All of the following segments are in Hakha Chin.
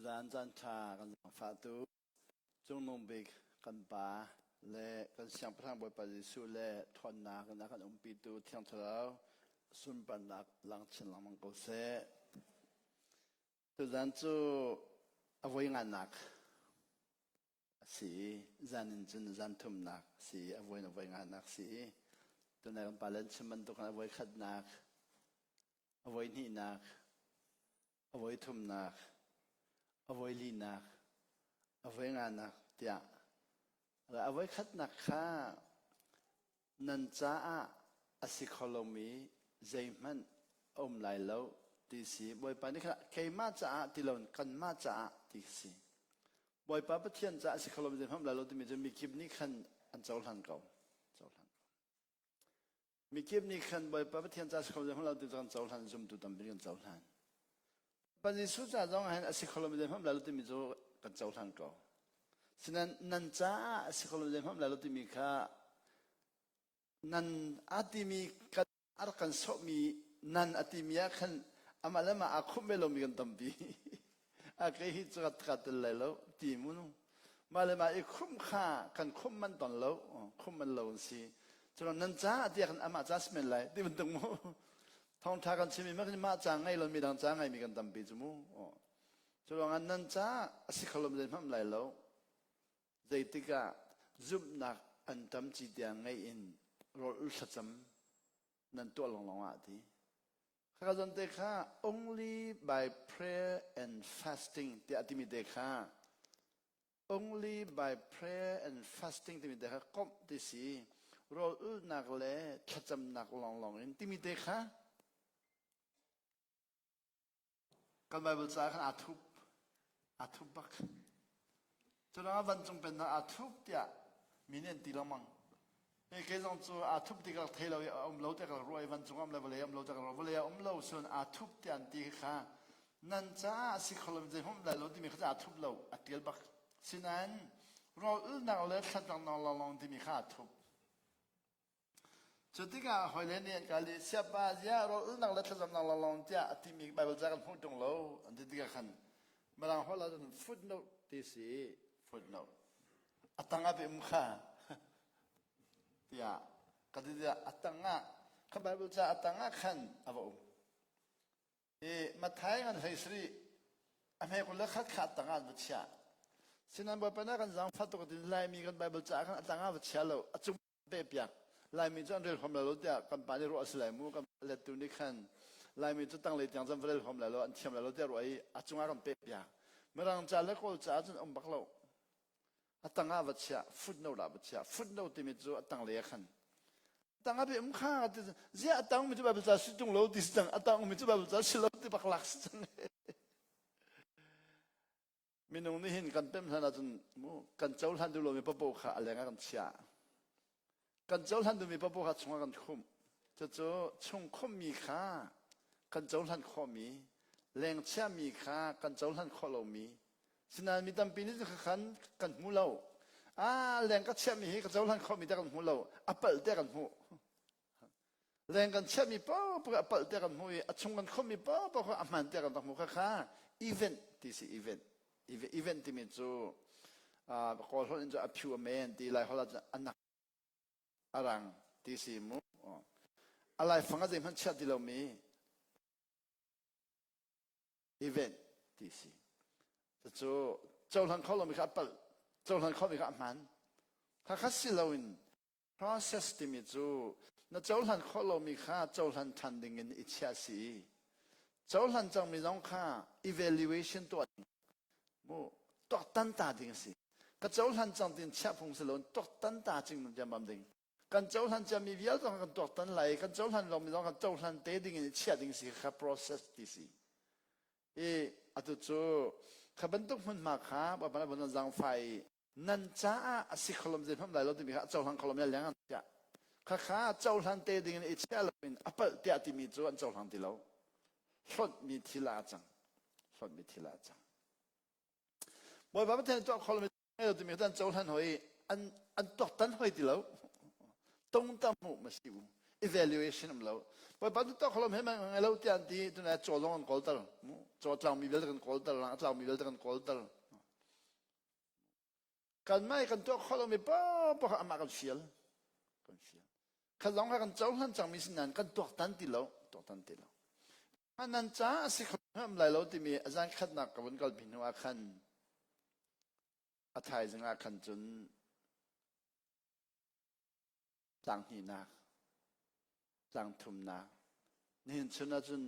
Tuzaan caan ṭha kan zaangfahtu Cungnung bik kan Pa le kan Siangpahrang Bawipa Jesuh le ṭhawnnak in a kan umpitu Thiang Thlarau sunparnak lang chin lengmang ko seh. Tuzaan cu a voi nganak a si i zan in cun zan thumnak a si i a voi in a voi nganak a si i tunai kan pale an chim bantuk in a voi khatnak a voi hnihnak a voi thumnak a voi linak a voi nganak tiah a voi khatnak kha nan caah a si kho lomi zeihmanh a um lai lo ti si. Bawipa nih khan keimah caah ti loin kanmah caah ti si. Bawipa Pathian caah a si kho lomi zeihmanh um lai lo timi cu mikip nih khan an cohlan ko. Cohlan ko. Mikip nih khan Bawipa Pathian caah a si kho lomi zeihmanh um lai lo ti cu kan cohlan, zumtu tampi kan cohlan. Pa Jesuh ca zong ah hin a si kho lomi zeihmanh um lai lo timi cu kan cohlan ko. Sinain nan caah a si kho lomi zeihmanh um lai lo timi kha nan a timi kan a rak kan sawhmi nan a timi ah khan amah le mah aa khumh ve lomi kan tampi. A kei hi cu ka tel lai lo ti mu nu. Mah le mah i khumh kha kan khumh man ton lo, khumh man lo an si. Cun nan caah tiah khan amah ca si men lai ti bantuk mu. Thawngṭha kan chimmi mah ca ngei lo midang ca ngeimi kan tampi cu mu. Cu ruangah nan ca a si kho lo zeihmanh lai lo. Zeitik ah zumhnak an tam ci tiang ngei in rawl ul thlacam nan tuah lawnglawng ah ti. Khaka zon te kha only by prayer and fasting tiah timi te kha Only by prayer and fasting timi te kha komh ti si. Rawl ulhnak le thlacamnak lawnglawng in timi te kha kan Bible ca khan aa thup. Aa thup bak. Cu ruangah vancung pennak aa thup tiah mi nih an ti lengmang. Hei kei zong cu aa thup ti ka rak thei lo i a um lo tiah ka rak ruah i vancung ah um le vawlei ah um lo tiah ka rak ruah. Vawlei ah um lo sun aa thup tiah an ti kha nan caah a si kho lo zeihmanh um lai lo timi kha aa thup lo a tial bak. Sinain rawl ulnak le thlacamnak lawnglawng timi kha aa thup. Cu tikah hawile nih an kal i siapa ziah rawl ulnak le thlacamnak lawnglawng tiah a timi Baibal ca kan hmuh ṭung lo an ti tikah khan Mirang holh ah cun footnote ti si footnote a tang ah um kha tiah ka ti tiah a tang ah kha Bible ca a tang ah khan a va um i Matthai ngan hlei sarih a hme 21 kha a tang ah an va chiah sinan Bawipa nih kan zaangfah tuk tin Laimi kan Bible ca khan a tang ah va chia lo a cung pehpiak Laimi cu an rel huam lai lo tiah kan pa nih ruah a si lai mu kan lettu nih khan Laimi cu tanglei tiang cun va rel huam lai lo an thiam lai lo tiah ruah i a cungah kan pehpiak Mirang ca le Kawl ca cun um bak lo a tangah va chiah footnote ah va chiah footnote timi cu a tanglei ah khan tang ah um kha ti ziah a tang mi cu Bible ca si tung lo ti si cang a tang mi cu Bible ca si lo ti bak lak si cang Minung nih hin kan pem hlan ahcun mu kan cohlan duh lomi papoh kha a leng ah kan chiah. Kan cohlan duhmi papoh kha chungah kan khumh. Cucu chung khumhmi kha kan cohlan khawhmi, leng chiahmi kha kan cohlan khawh lomi. Sinain mi tampi nih cun khan kan hmu lo. Ah, leng ka chiahmi hi ka cohlan khawhmi te kan hmu lo. A palh te kan hmuh. Leng kan chiahmi paohpaoh a palh tiah kan hmuh i a chung kan khomhmi paohpaoh kha a hmaan tiah kan rak hmuh kha kha event ti si event. Event timi cu Kawl holh in cu a phu a men ti Lai holh ah cun a nak a rang ti si mu. A laifang a zeihmanh chiah ti lomi event ti si. Cucu cohlan kho lomi kha a palh, cohlan khomi kha a hmaan. Kha kha si loin Process timi cu na cohlan khawh lomi kha cohlan ṭhan dingin i chiah si. Cohlan cangmi zong kha evaluation tuah ding mu tuaktan ta ding a si. Ka cohlan cang tin chiah phung si lo tuaktan ta cing diamam ding. Kan cohlan ciami vialte zong kan tuaktan lai, kan cohlan lomi zong kan cohlan te ding in i chiah ding si kha process ti si. I atu cu kha bantuk hmunhma kha Bawipa nih zaangfah i nan caah a si kholom zeihmanh lai lo timi kha a cohlang kholom ya leng an chiah khakha cohlan te ding in i chiah lo in a palh tiah timi cu an cohlang ti lo hlonhmi thil ah a cang hlonhmi thil ah a cang Bawipa Pathian tuah kholom lo timi kha an cohlan hoi an an tuaktan hoi ti lo tong tam mu ma si u. Evaluation um lo. Bawipa tu tok kholom he ngai lo tiah an ti tuna caw zong an kawlter. Caw tlangmi vialte kan kawlter, rang a tlangmi vialte kan kawlter. Kanmah i kan tuah khawh lomi paohpaoh kha amah kan fial. Kan fial. Kha zong kha kan cohlan cangmi si nain kan tuaktan ti lo. Tuaktan ti lo. Nan ca a si kho lai lo timi a zan khatnak ka vun kalpi hnu ah khan a thaizing ah khan cun tlang hnihnak, tlang thumnak, nihin chun ahcun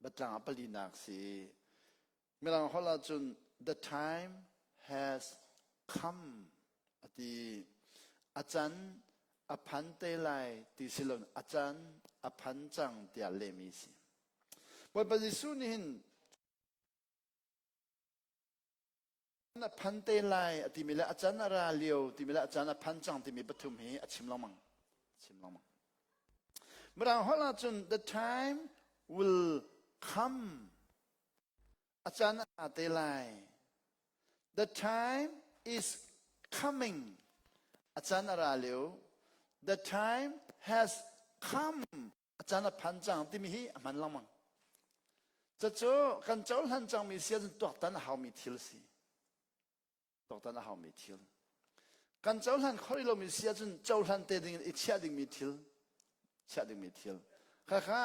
batlang a palinak si. Mirang holh ahcun the time has come a ti. A can a phan te lai ti si lo a can a phan cang tiah lehmi si. Bawipa Jesuh nih hin a phan te lai a timi le a can a ra lio timi le a can a phan cang timi pathum hi a chim lengmang chim lengmang mirang holh ahcun the time will come a can a ra te lai the time is coming a can a ra lio the time has come a caan a phan cang timi hi a hman lengmang. Cucu kan cohlan cangmi si ahcun tuaktan a haumi thil si. Tuaktan a haumi thil. Kan cohlan khawh rih lomi si ahcun cohlan te ding in i chiah dingmi thil. Chiah dingmi thil. Khakha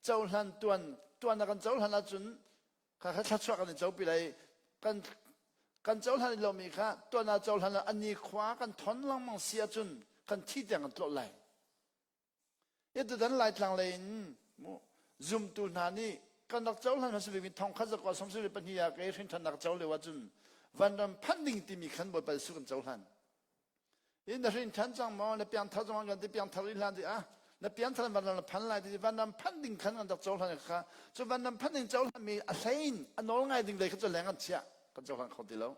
cohlan tuan tuan a kan cohlan ahcun khakha thluachuah kan i copi lai kan kan cohlan lomi kha tuan ah cohlan ah ani khua kan thon lengmang si ahcun kan thi tiang kan tlolh lai. Tutan Laitlang lei in zumtu hna nih kan rak cohlan hmasa bik mi thongkhat zakua 72 ah kei hrinṭhannak co lio ahcun vanram phanh ding timi khan Bawipa Jesuh kan cohlan. I na hrinṭhan cang maw na piangthar cang kan ti piangthar rih hlan ti ah na piangthar vanram na phan lai ti vanram phanh ding khan kan rak cohlan kha cu vanram phanh ding cohlan mi a hlein a nawl ngai ding lei kha cu leng kan chiah kan cohlan kho ti lo.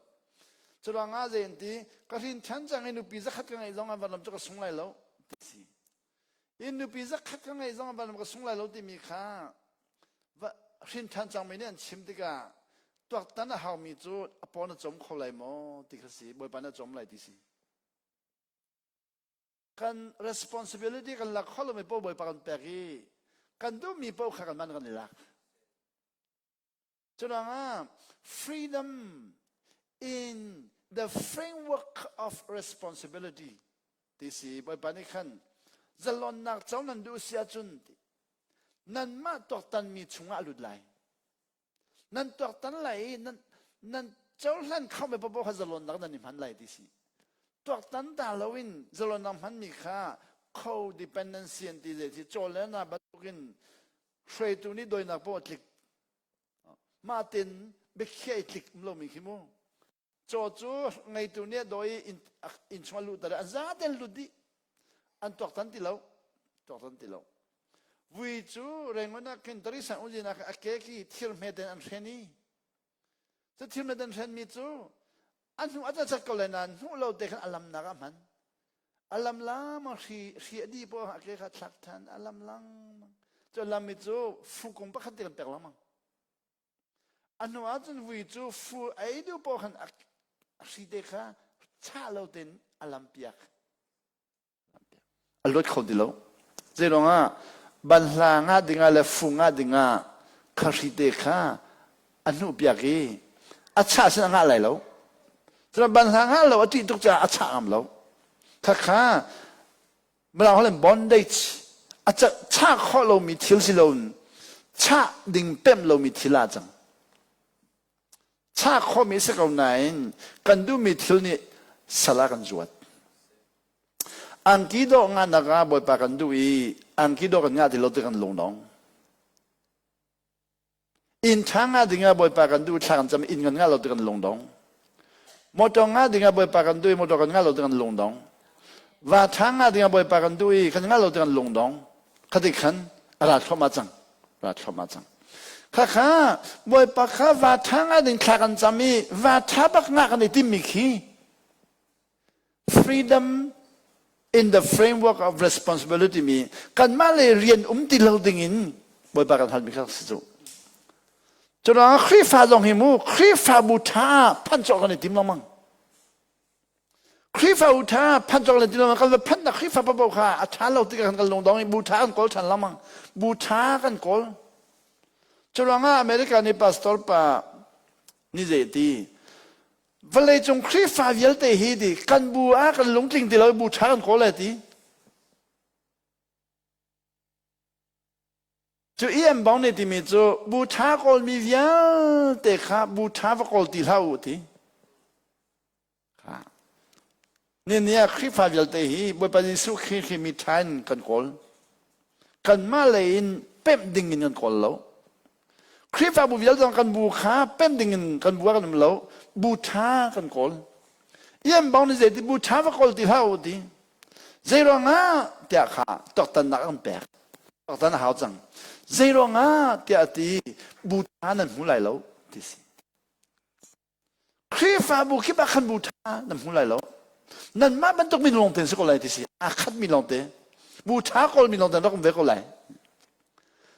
Cu ruangah zei an ti ka hrinṭhan cang i nupi zakhat ka ngeih zong ah vanram cu ka sung lai lo ti si. In nupi zakhat ka ngeih zong ah vanram ka sung lai lo timi kha hrinṭhan cangmi nih an chim tikah tuaktan a haumi cu a paw na cawm kho lai maw ti kha si Bawipa na cawm lai ti si. Kan responsibility kan lak kho lomi paoh Bawipa kan pek i kan duhmi paoh kha kan man kan i lak. Curuangah freedom in the framework of responsibility ti si Bawipa nih khan zalonnak co nan duh si ahcun nanmah tuaktanmi chungah a lut lai. Nan tuaktan lai i nan, nan cohlan kho mi paoh kha zalonnak nan i hman lai ti si. Tuaktan ta loin zalonnak hmanmi kha codependency an ti zei ti cawl le na bantukin hruaitu nih doinak paoh a tlik mah tin biakhiah i tlik um lomi khi mu caw cu ngeitu nih a dawi i inn chung a luhter an zaten lut dih an tuaktan ti lo tuaktan ti lo vui cu Rangoon ah khin tarisan ujin ah a ke khi thir hme ten an hren i cu thir hme ten hrenmi cu a hnu a cacak ko lai nain hnuh lo te khan a lamnak ah hman A lam lamang hri hri a dih poah a ke kha thlak than a lam langmang. Cu a lam mi cu fu kung pakhat te kan pek lengmang. A hnu ah cun vui cu fu ei duh poah khan a hri te kha chah lo tein a lam piak. A luat kho ti lo. Zei ruangah banhla ngah dingah le fu ngah dingah kha hri te kha a hnuh piak i a chah sin a ngah lai lo. Cun banhla ngah lo a ṭih tuk caah a chah ngam lo. Khakha Mirang holh in bondage a chah khawh lomi thil si loin chah ding pemh lomi thil ah cang. Chah khawhmi si ko nain kan duhmi thil nih sal ah kan zuat. Angki dawh ngahnak ah Bawipa kan duh i angki dawh kan ngah ti lo ti kan lungdong. Inn ṭha ngah dingah Bawipa kan duh thla kan cam inn kan ngah lo ti kan lungdong. Motor ngah dingah Bawipa kan duh i motor kan ngah lo ti kan lungdong. Va ṭha ngah dingah Bawipa kan duh i kan ngah lo ti kan lungdong. Khati khan a ra thluahmah cang. Ra thluahmah cang. Khakha Bawipa kha va ṭha ngah ding thla kan cam i va ṭha bak ngah kan i timmi khi Freedom in the framework of responsibility mi kanmah le rian um ti lo ding in Bawipa kan halmi kha si cu. Curuangah Khrihfa zong hi mu Khrihfabu ṭha phanh cawh kan i tim lengmang. Khrihfa u ṭha phanh cawk le ti lo kan va phanhnak Khrihfa paoh kha a ṭha lo tikah kan lungdong i bu ṭha kan kawl ṭhan lengmang. Bu ṭha kan kawl. Curuangah America nih pastor pa nih zei ti vawleicung Khrihfa vialte hi ti kan bu ah kan lungtling ti lo bu ṭha kan kawl lai ti. Cu EM bang nih timi cu bu ṭha kawlmi vialte kha bu ṭha va kawl ti hlah u ti. Ni ni ah Khrihfa vialte hi Bawipa Jesuh Khrih hi mi ṭha in kan kawl. Kanmah lei in pemh ding in kan kawl lo. Khrihfabu vialte zong kan bu kha pemh ding in kan bu ah kan um lo. Bu ṭha kan kawl. Ian bang nih zeiti bu ṭha va kawl ti hlah u ti. Zeiruangah tiah kha tuaktannak an pek. Tuaktan a hau cang. Zeiruangah tiah ti bu ṭha nan hmu lai lo ti si. Khrihfabu kip ah khan bu ṭha nan hmu lai lo. Nanmah bantuk mi lawng te si ko lai ti si. Aa khat mi lawng te. Bu ṭha kawl mi lawng te rak um ve ko lai.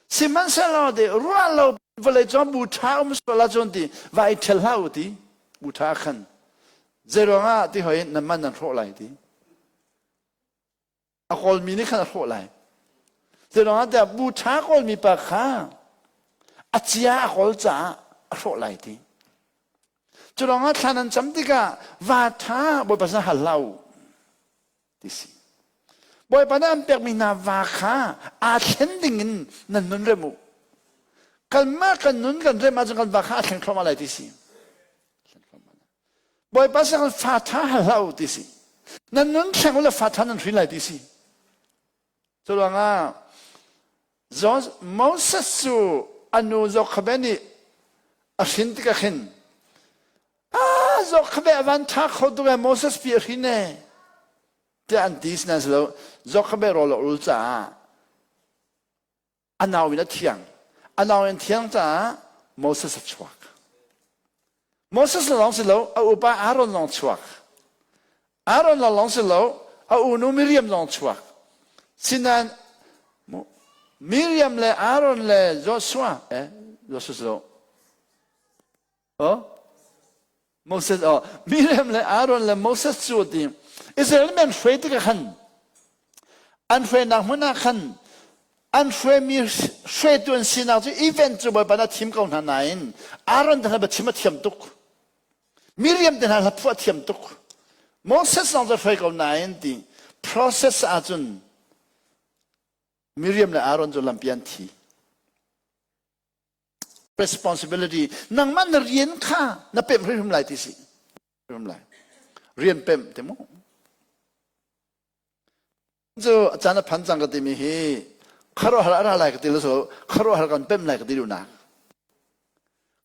Sihmanhsehlaw ti ruah lo vawlei cung bu ṭha um sual ahcun ti va i ṭhel hlah u ti bu ṭha khan zeiruangah ti hoi nan man nan hrawh lai ti. A kawlmi nih khan a hrawh lai. Zeiruangah tiah bu ṭha kawlmi pa kha a cia a kawl caah a hrawh lai ti. Cu ruangah thla nan cam tikah va ṭha Bawipa sin hal hlah u ti si. Bawipa nih an pekmi hna va kha aa thlen ding in nan nun rem u. Kanmah kan nun kan rem ahcun kan va kha a thleng thluahmah lai ti si. Bawipa sin fa ṭha hal hlah u ti si. Nan nun thleng u le fa ṭha nan hrin lai ti si. Cu ruangah Moses cu a nu Jochebed nih a hrin tikah khin ah Jochebed a van ṭha kho tuk ee Moses pi a hrin ee tiah an ti sinain si lo Jochebed rawl a ul caah A nau in a thiang. A nau in thiang caah Moses a chuak. Moses lawng si lo, a upa Aaron lawng chuak. Aaron lawng si lo, a unu Miriam lawng chuak. Sinain Miriam le Aaron le Joshua, eh, Joshua si lo. Oh, Moses oh Miriam le Aaron le Moses cu ti Israel mi an hruai tikah khan an hruainak hmun ah khan an hruaimi hruaitu an sinak cu event cu Bawipa na thim ko hna nain Aaron te hna biachim a thiam tuk Miriam te hna hla phuah thiam tuk Moses zong cu hruai ko nain ti process ahcun Miriam le Aaron cu lampi an thi responsibility nangmah na rian kha na pemh hrimhrim lai ti si hrimhrim lai rian pemh ti mu cu a caan a phan cang ka timi hi khuaruahhar a ra lai ka ti lo so khuaruahhar kan pemh lai ka ti duhnak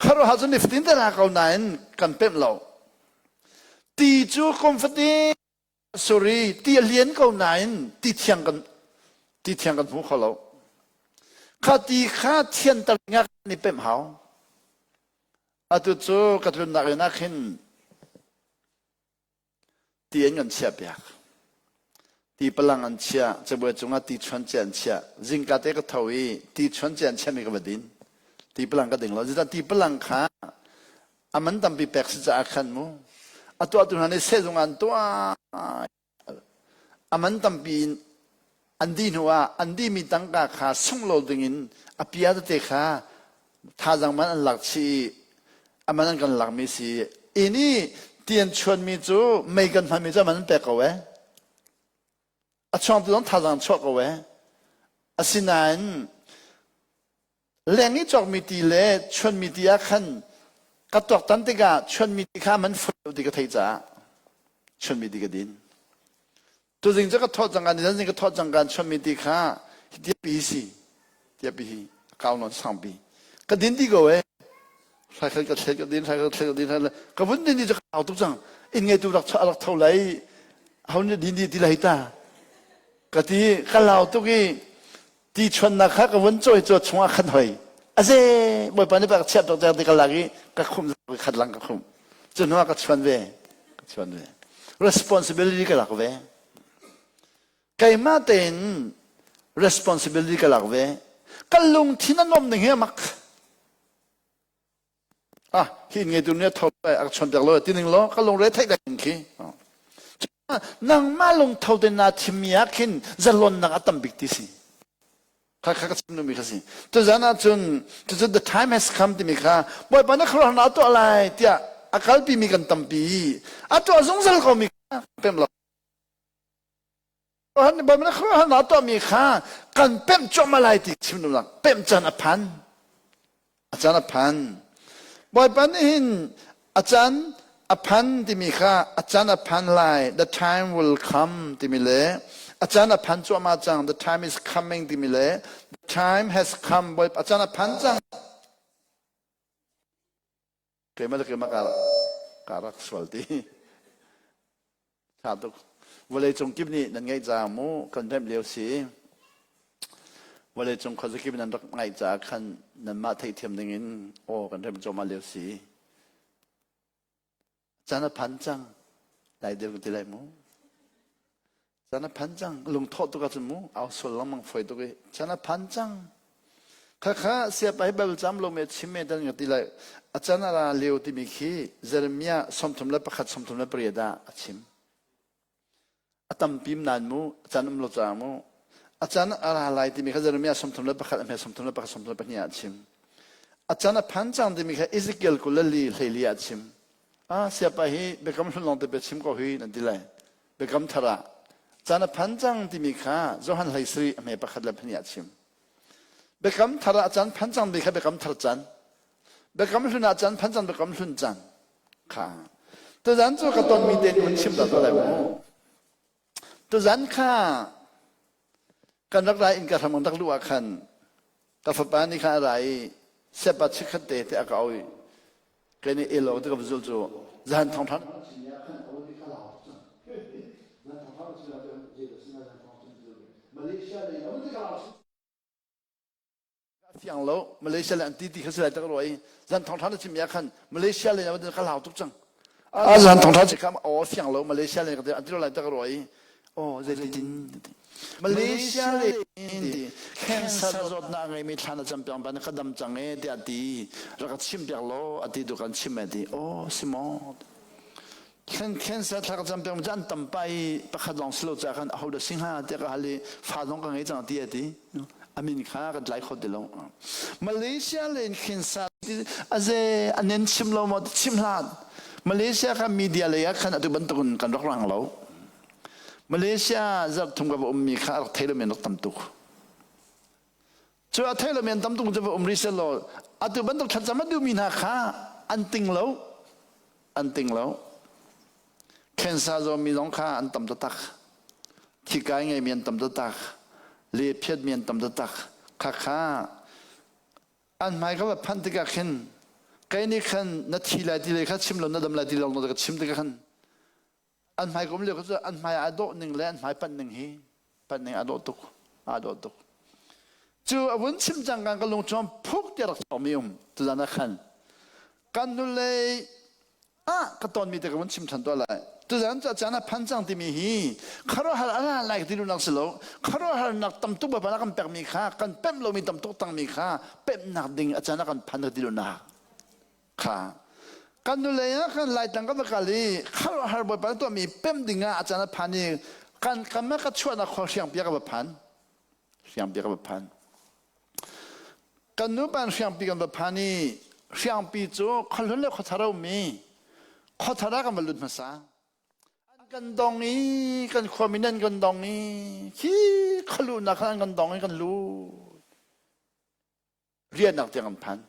khuaruahhar cu nifatin te ra ko nain kan pemh lo ti cu kum fatin Sorry, ti a lian ko nain ti thiang kan ti thiang kan hmu kho lo. Kha ti kha thianter ngak ni pemh hau. Atu cu ka tlunnak in ah khin ti an kan chiah piak. Ti palang an chiah, cabuai cungah ti chuan cia an chiah. Zingka te ka tho i ti chuan cia an chiahmi ka va din. Ti palang ka ding lo. Zeicah ti palang kha a man tampi pek si caah khan mu a tuahtu hna nih sehzung ah an tuah a man tampi in an dih hnu ah an dihmi tangka kha sungh lo dingin a pia tete kha thazang man an lak chih i a man an kan lakmi si inn i ti an chuanmi cu mei kan hmanmi cu a man an pek ko eh a chuangtu zong thazang chuah ko eh asinain Leng i cawkmi ti le chuanmi ti ah khan ka tuaktan tikah chuanmi ti kha man fur ti ka theih caah chuanmi ti ka din. Tuzing cu ka thawh cang kan zing ka thawh cang kan chuanmi ti kha hi tiapi si tiapi hi kau non sangpi ka din ti ko eh hrai khat ka thlet ka din hrai khat thlet ka din hrai ka vun din ti cu ka au tuk cang inn ngeitu rak rak tho lai ho nih din di ti lai ta ka ti ka lau tuk i ti chuannak kha ka vun cawi cu chungah khan hoi aze bawipa nih ka chiah tuk ti ka lak i ka khum khat lang ka khum cu hnu ah ka chuan ve ka chuan ve responsibility ka lak ve keimah tein responsibility ka lak ve ka lungthin a nuam ning hi a mak ah hi ngeitu nih tho a ka chuan piak lo ti ning law ka lungre theih ding khi. Nangmah lungtho te naa thimmi ah khin zalonnak a tam bik ti si. Kha kha ka chim duhmi kha si. Tuzan ahcun cucu the time has come timi kha Bawipa na khuaruahnak a tuah lai tiah a kalpimi kan tampi. A tuah zungzal komi kha pemh lo. Bawipa na khuaruahnak a tuahmi kha kan pemh cuahmah lai ti chim duhnak pemh caan a phan. A caan a phan. Bawipa nih hin a caan a phan timi kha a caan a phan lai, the time will come timi le a caan a phan cuahmah cang, the time is coming timi le the time has come, Bawipa a caan a phan cang. Keimah le keimah ka rak sual ti. Tha tuk. Vawlei cung kip nih nan ngaih caah mu kan remh lio si. Vawlei cung khuazakip nan rak ngaih caah khan nanmah theihthiam ding in aw kan remh cuahmah lio si. Caan a phan cang. Lai deuh kan ti lai mu. Caan a phan cang. Lungthawh tuk ahcun mu au sual lengmang fawi tuk i caan a phan cang. Khakha siapa hi Bible cam lo me chim me dan ka ti lai. A caan a ra lio timi khi Jeremiah 31 38 ah a chim. A tampim nan mu, a caan um lo caah mu. A caan a ra lai timi kha Jeremiah 31 a hme 31 32 ah a chim. A caan a phan cang timi kha Ezekiel 24 hleili ah a chim. Ah siapa hi biakam hlun lawng te pe chim ko hi nan ti lai. Biakam thar ah caan a phan cang timi kha Johan hlei sarih a hme pakhat le pahnih ah a chim. Biakam thar ah caan phan cang mi kha biakam thar caan. Biakam hlun ah caan phan cang biakam hlun caan kha. Tuzan cu ka tonmi te nih hun chim ta lai mu. Tuzan kha kan rak ra in ka hram kan rak luh ah khan ka fapa nih khan a ra i sepa chikkhat te te a ka au i kei nih elo ti ka va zul cu zan thong than fiang lo Malaysia le an ti ti kha si lai tak ruai zan thong than chim ya khan Malaysia le ka lau tuk cang a zan thong than chim aw fiang lo Malaysia le an ti lai tak ruai oh zeitin Malaysia le cancer zawtnak ngeimi thlan a cam piak ban ka dam cang e tiah ti rak ka chim piak law ati tu kan chim e ti oh si maw Cancer thla ka cam piak an tam pa i pakhat lawng si lo ca khan aho dah si hnga tiah ka hal i fa zong ka ngei cang ti a ti amin kha kan tlai kho ti lo Malaysia le in cancer aze anen chim lo maw chim hlan Malaysia kha media lei ah khan atu bantukin kan rak rang lo Malaysia zarh thum ka va ummi kha rak thei lomi an rak tam tuk cu a thei lomi an tam tuk cu va um rih seh law atu bantuk thlacam a duhmi hna kha an ting lo an ting lo cancer zawmi zong kha an tam taktak thikai ngeimi an tam taktak le phiatmi an tam taktak kha kha an hmai ka va phanh tikah khin kei nih khan na thi lai ti le kha chim lo na dam lai ti lo na ka chim tikah khan an hmai ka um lio cu an hmai aa dawh ning le an hmai panh ning hi panh ning aa dawh tuk aa dawh tuk cu a vun chim cang kan ka lung chuam phuk tiah rak chuakmi um tuzan ah khan kan hnulei ah ka tonmi te ka vun chim than tuah lai tuzan cu a caan ah phan cang timi hi khuaruahhar a la lai ti duhnak si lo khuaruahharnak tam tuk bapa kan pekmi kha kan pemh lomi tam tuk tangmi kha pemhnak ding a caan ah kan phan ti duhnak Kha kan nulei ah khan Laitlang kan va kal i khuaruahhar Bawipa na tuahmi pemh ding ah a caan a phan i kan kam ah ka chuahnak khua hriangpi ah ka va phan. Hriangpi ah ka va phan. Kan nupa in hriangpi kan va phan i hriangpi cu khuahlun le khuathar a um i khuathar ah kan va lut hmasa. An kan dong i kan khuami nan kan dong i khi khualuhnak khan an kan dong i kan lut. Riahnak tiang an phan.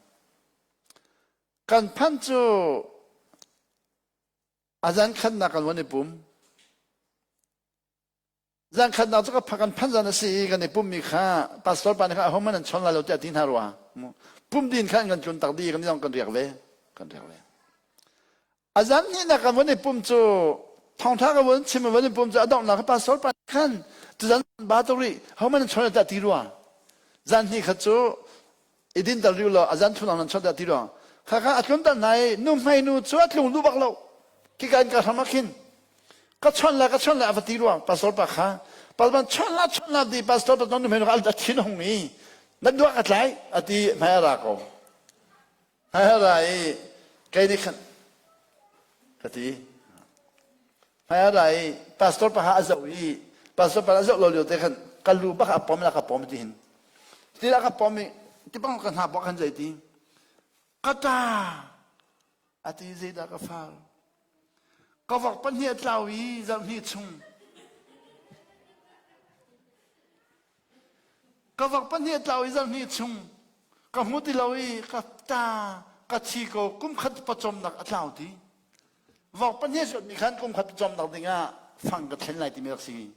Kan phan cu a zan khatnak kan von i pum. Zan khatnak cu ka kan phan zan a si i kan i pummi kha pastor pa nih kha ahohmanh an chawn lai lo tiah ti hna rua. Pum din khan kan tlun tak dih kan kan riak ve. Kan riak ve. A zan hnihnak kan von i pum cu thawngtha ka von chim von i pum cu a donghnak ka pastor pa khan tuzan ba tuk rih hohmanh an chawn dah ti rua zan hnih khat cu i din tal riu lo a zan thunang nan chawn dah ti rua kha kha a tlun tal hna i nu hmei nu cu a tlung duh bak lo khika in ka hram ah khin ka chawn la ka chawn la a va ti rua pastor pa kha pastor chawn la chawn la ti pastor pa nu hmei nu kha a thin hung i nan duak a tlai a ti hmai a ra ko Hara i kei nih khan ka ti. Hmai a ra i pastor pa kha a zoh i pastor pa a zoh lo lio te khan ka lu bak a pom la ka pom ti hin. Ti la ka pom i ti bang ka hna bak khan zei ti. Ka ta a ti zeidah ka fal. Ka vok pahnih a tlau i zarh hnih chung. Ka vok pahnih a tlau i zarh hnih chung ka hmu ti lo i ka ta ka thi ko kum khat pawcawmnak a tlau ti. Vok pahnih suatmi khan kum khat pawcawmnak dingah fang ka thlen lai timi rak si.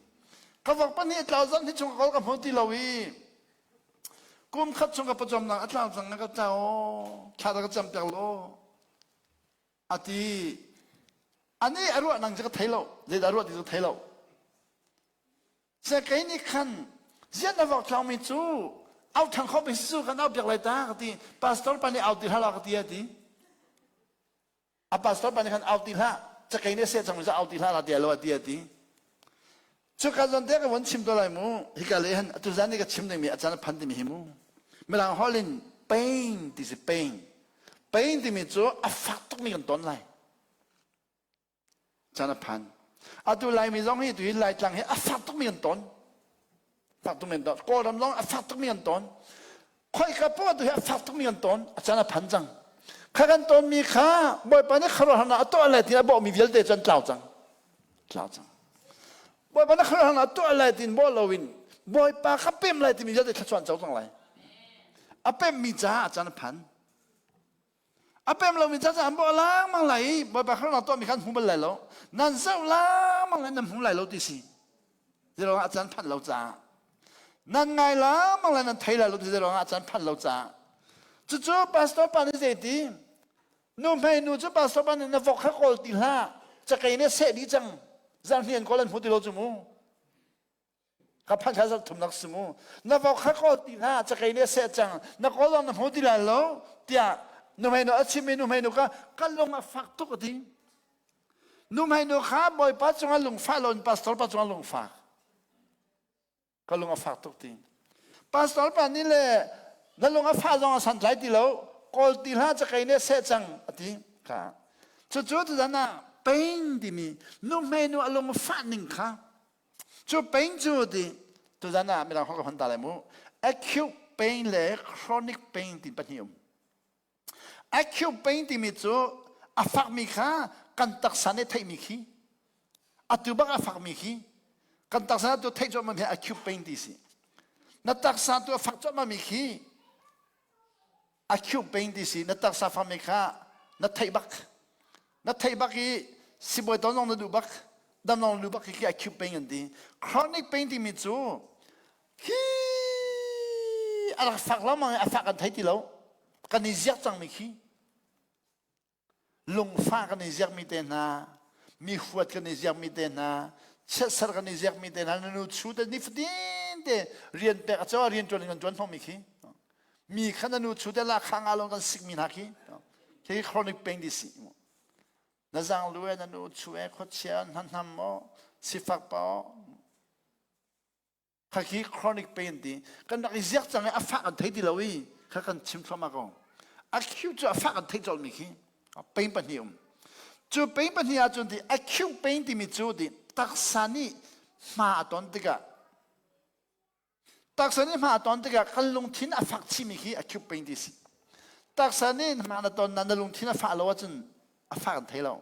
Ka vok pahnih a tlau zarh hnih chung ka kawl ka hmu ti lo i kum khat chung ka pawcawmnak a tlau cang ka tlau thla ka cam piak law a ti. Ani a ruah nang cu ka thei lo zeidah a ruah ti cu thei lo. Cakei nih khan ziah na vok thlangmi cu au ṭhan kho mi si cu kan au piak lai ta ka ti. Pastor pa nih au ti hlah ka ti a ti. A pastor pa nih khan au ti hlah. Cakei nih a seh cangmi cu au ti hlah la ti lo a ti a ti. Cuka zawn te ka von chim to lai mu. Hika le han atu zan ni ka chim dingmi a caan a phan timi hi mu. Mirang holh in pain ti si pain. Pain timi cu a fak tukmi kan ton lai. Caan a phan. Atu Laimi zong hi tuhi Laitlang hi a fak tukmi an ton. Fak tukmi an ton. Kawlram zong a fak tukmi an ton. Khoika poah tu hi a fak tukmi an ton. A caan a phan cang. Kha kan tonmi kha Bawipa nih khuaruahharnak a tuah lai ti a bawhmi vialte cu an tlau cang. Tlau cang. Bawipa nih khuaruahharnak a tuah lai tiin bawh loin Bawipa kha pem lai timi vialte thluachuah an co cang lai. A pemmi caah a caan a phan. A pem lomi ca an bawh lengmang lai i Bawipa kha tuahmi kha an hmu bal lai lo. Nan zoh lengmang lai nan hmu lai lo ti si. Zeiruangah a caan phanh lo caah. Nan ngai lengmang lai nan thei lai lo ti zeiruangah a caan phanh lo caah. Cucu pastor pa nih zei ti? Nu hmei nu cu pastor pa nih na vok kha kawl ti hlah. Cakei nih a seh dih cang. Zarhni an kawl an hmu ti lo cu mu. Ka phanh kha zarh thumnak si mu. Na vok kha kawl ti hlah, cakei nih a seh cang. Na kawl lawng na hmu ti lai lo, tiah nuhmeinu a chim i nuhmeinu kha ka lung a fak tuk a ti. Nuhmeinu kha Bawipa cungah lungfah loin pastor pa cungah lungfak. Ka lung a fak tuk ti. Pastor pa nih le na lung a fah zong a santlai ti lo, kawl ti hlah cakei nih a seh cang a ti. Kha. Cucu tuzan ah pain timi nuhmeinu a lung fah ning kha Cu pain cu ti tuzan ah mirang holh ka hman ta lai mu. Acute pain le chronic pain ti pahnih um. Acute pain timi cu a fakmi kha kan taksa nih theihmi khi atu bak a fakmi khi kan taksa tu theih cuahmah mi acute pain ti si. Na taksa tu a fak cuahmah mi khi acute pain ti si na taksa fakmi kha na theih bak na theih bak i sibawi ton zong na duh bak dam zong na duh bak khi acute pain an ti chronic pain timi cu hi a rak fak lengmang i a fak kan thei ti lo kan i ziak cangmi khi lungfah kan i ziakmi te hna mi huat kan i ziakmi te hna chiatser kan i ziakmi te hna na nu chu te nifatin te rian pek a caw rian ṭuan in kan ṭuan hnawhmi khi mi kha na nu chu te la kha nga lawng kan sikmi hna khi khi chronic pain di si na zang lu e na nu chu e khuachia hnam maw sifak pa kha khi chronic pain ti kan rak i ziak cang i a fah kan thei ti lo i kha kan chim thluahmah ko acute cu a fah kan theih colhmi khi pain pahnih um cu pain pahnih ahcun ti acute pain timi cu ti taksa nih hma a ton tikah taksa nih hma a ton tikah kan lungthin a fak chihmi khi acute pain ti si taksa nih hma na ton na na lungthin a fah lo ahcun a fah kan thei lo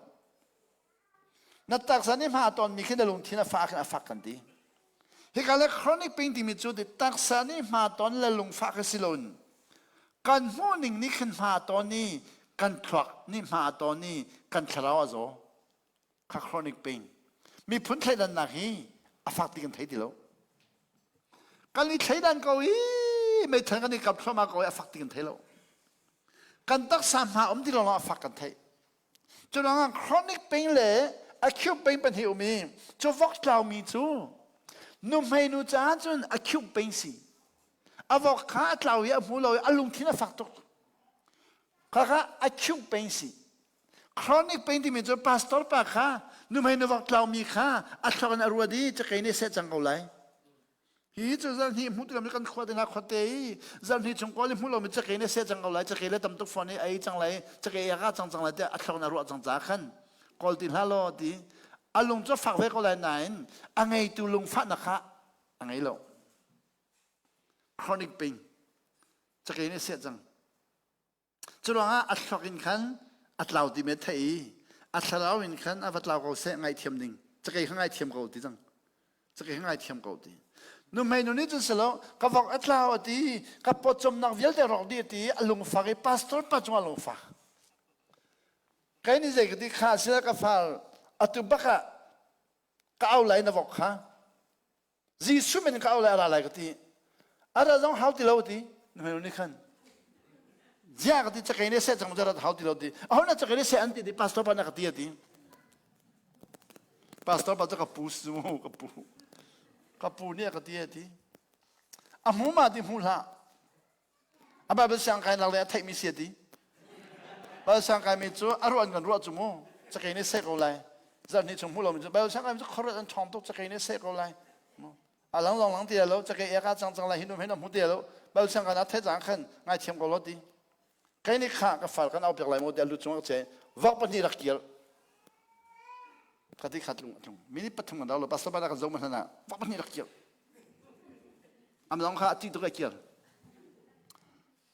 Na taksa nih hma a tonmi khi na lungthin a fah khin a fak kan ti. Hika le chronic pain timi cu ti taksa nih hma ton le lungfah khi si loin kan hmuhning nih khin hma a ton i kan thluak nih hma a ton i kan thlarau a zaw. Kha chronic pain. Miphun thleidannak hi a fak ti kan thei ti lo. Kan i thleidan ko i meithal kan i kap thluahmah ko i a fak ti kan thei lo. Kan taksa hma um ti lo a fak kan theih. Curuangah chronic pain le acute pain pahnih um i cu vok tlaumi cu nuhmei nu caah cun acute pain si. A vok kha a tlau i a hmu lo i a lungthin a fak tuk. Khakha acute pain si. Chronic pain timi cu pastor pa kha nuhmei nu vok tlaumi kha a thluak in a ruat i cakei nih seh cang ko lai. Hi cu zarhnih hmuh ti lomi kan khua te hna khuate i zarhnih chung kawl i hmuh lomi cakei nih seh cang ko lai cakei le tam tuk fawn i ei cang lai cakei a ka cang cang lai tiah a thluak in a ruah cang caah khan kawl ti hlah law ti. A lung cu fak ve ko lai nain a ngeitu lungfahnak kha a ngei lo. Chronic pain. Cakei nih seh cang. Curuangah a thluak in khan a tlau ti me thei i a thlarau in khan a va tlau ko seh ngaithiam ding. Cakei kha ngaithiam ko ti cang. Cakei kha ngaithiam ko ti. Nuhmei nu nih cun silo ka vok a tlau a ti ka pawcawmnak vialte rawk dih a ti a lungfak i pastor pa cungah lungfak. Kai nih zei ka ti kha sila ka far atu bak ah ka au lai na vok kha Jesuh min ka au lai a ra lai ka ti. A ra zong hau ti lo ti. Nuhmei nih khan. Zia ka ti cakei nih seh cang rat hau ti lo ti. Aho na cakei nih seh an ti ti pastor pa na ka ti a ti. Pastor pa cu ka pu si mu ka pu. Ka pu nih a ka ti a ti. A hmu ma ti hmu hlah. A Bible siangkai nak le a theihmi si a ti. Bible siangkai mi cu a ruah an kan ruah cu mu. Cakei nih seh ko lai. Zarh hnih chung hmu lomi cu Bible siangkai mi cu khuaruat an ṭhawng tuk cakei nih seh ko lai. A lang long lang ti lo cakei eka cang cang lai hin um hin hmu ti lo. Bible siangkai na theih cang khan ngaithiam ko lo ti. Kei nih kha ka fal kan au piak lai mu ti a lu cung ak che. Vok pahnih rak kir. Ka ti kha tlung tlung. Minute pathum kan rau lo pastor pa kan zo ma hlan ah vok pahnih rak kir. Am zong kha a ṭih tuk a kir.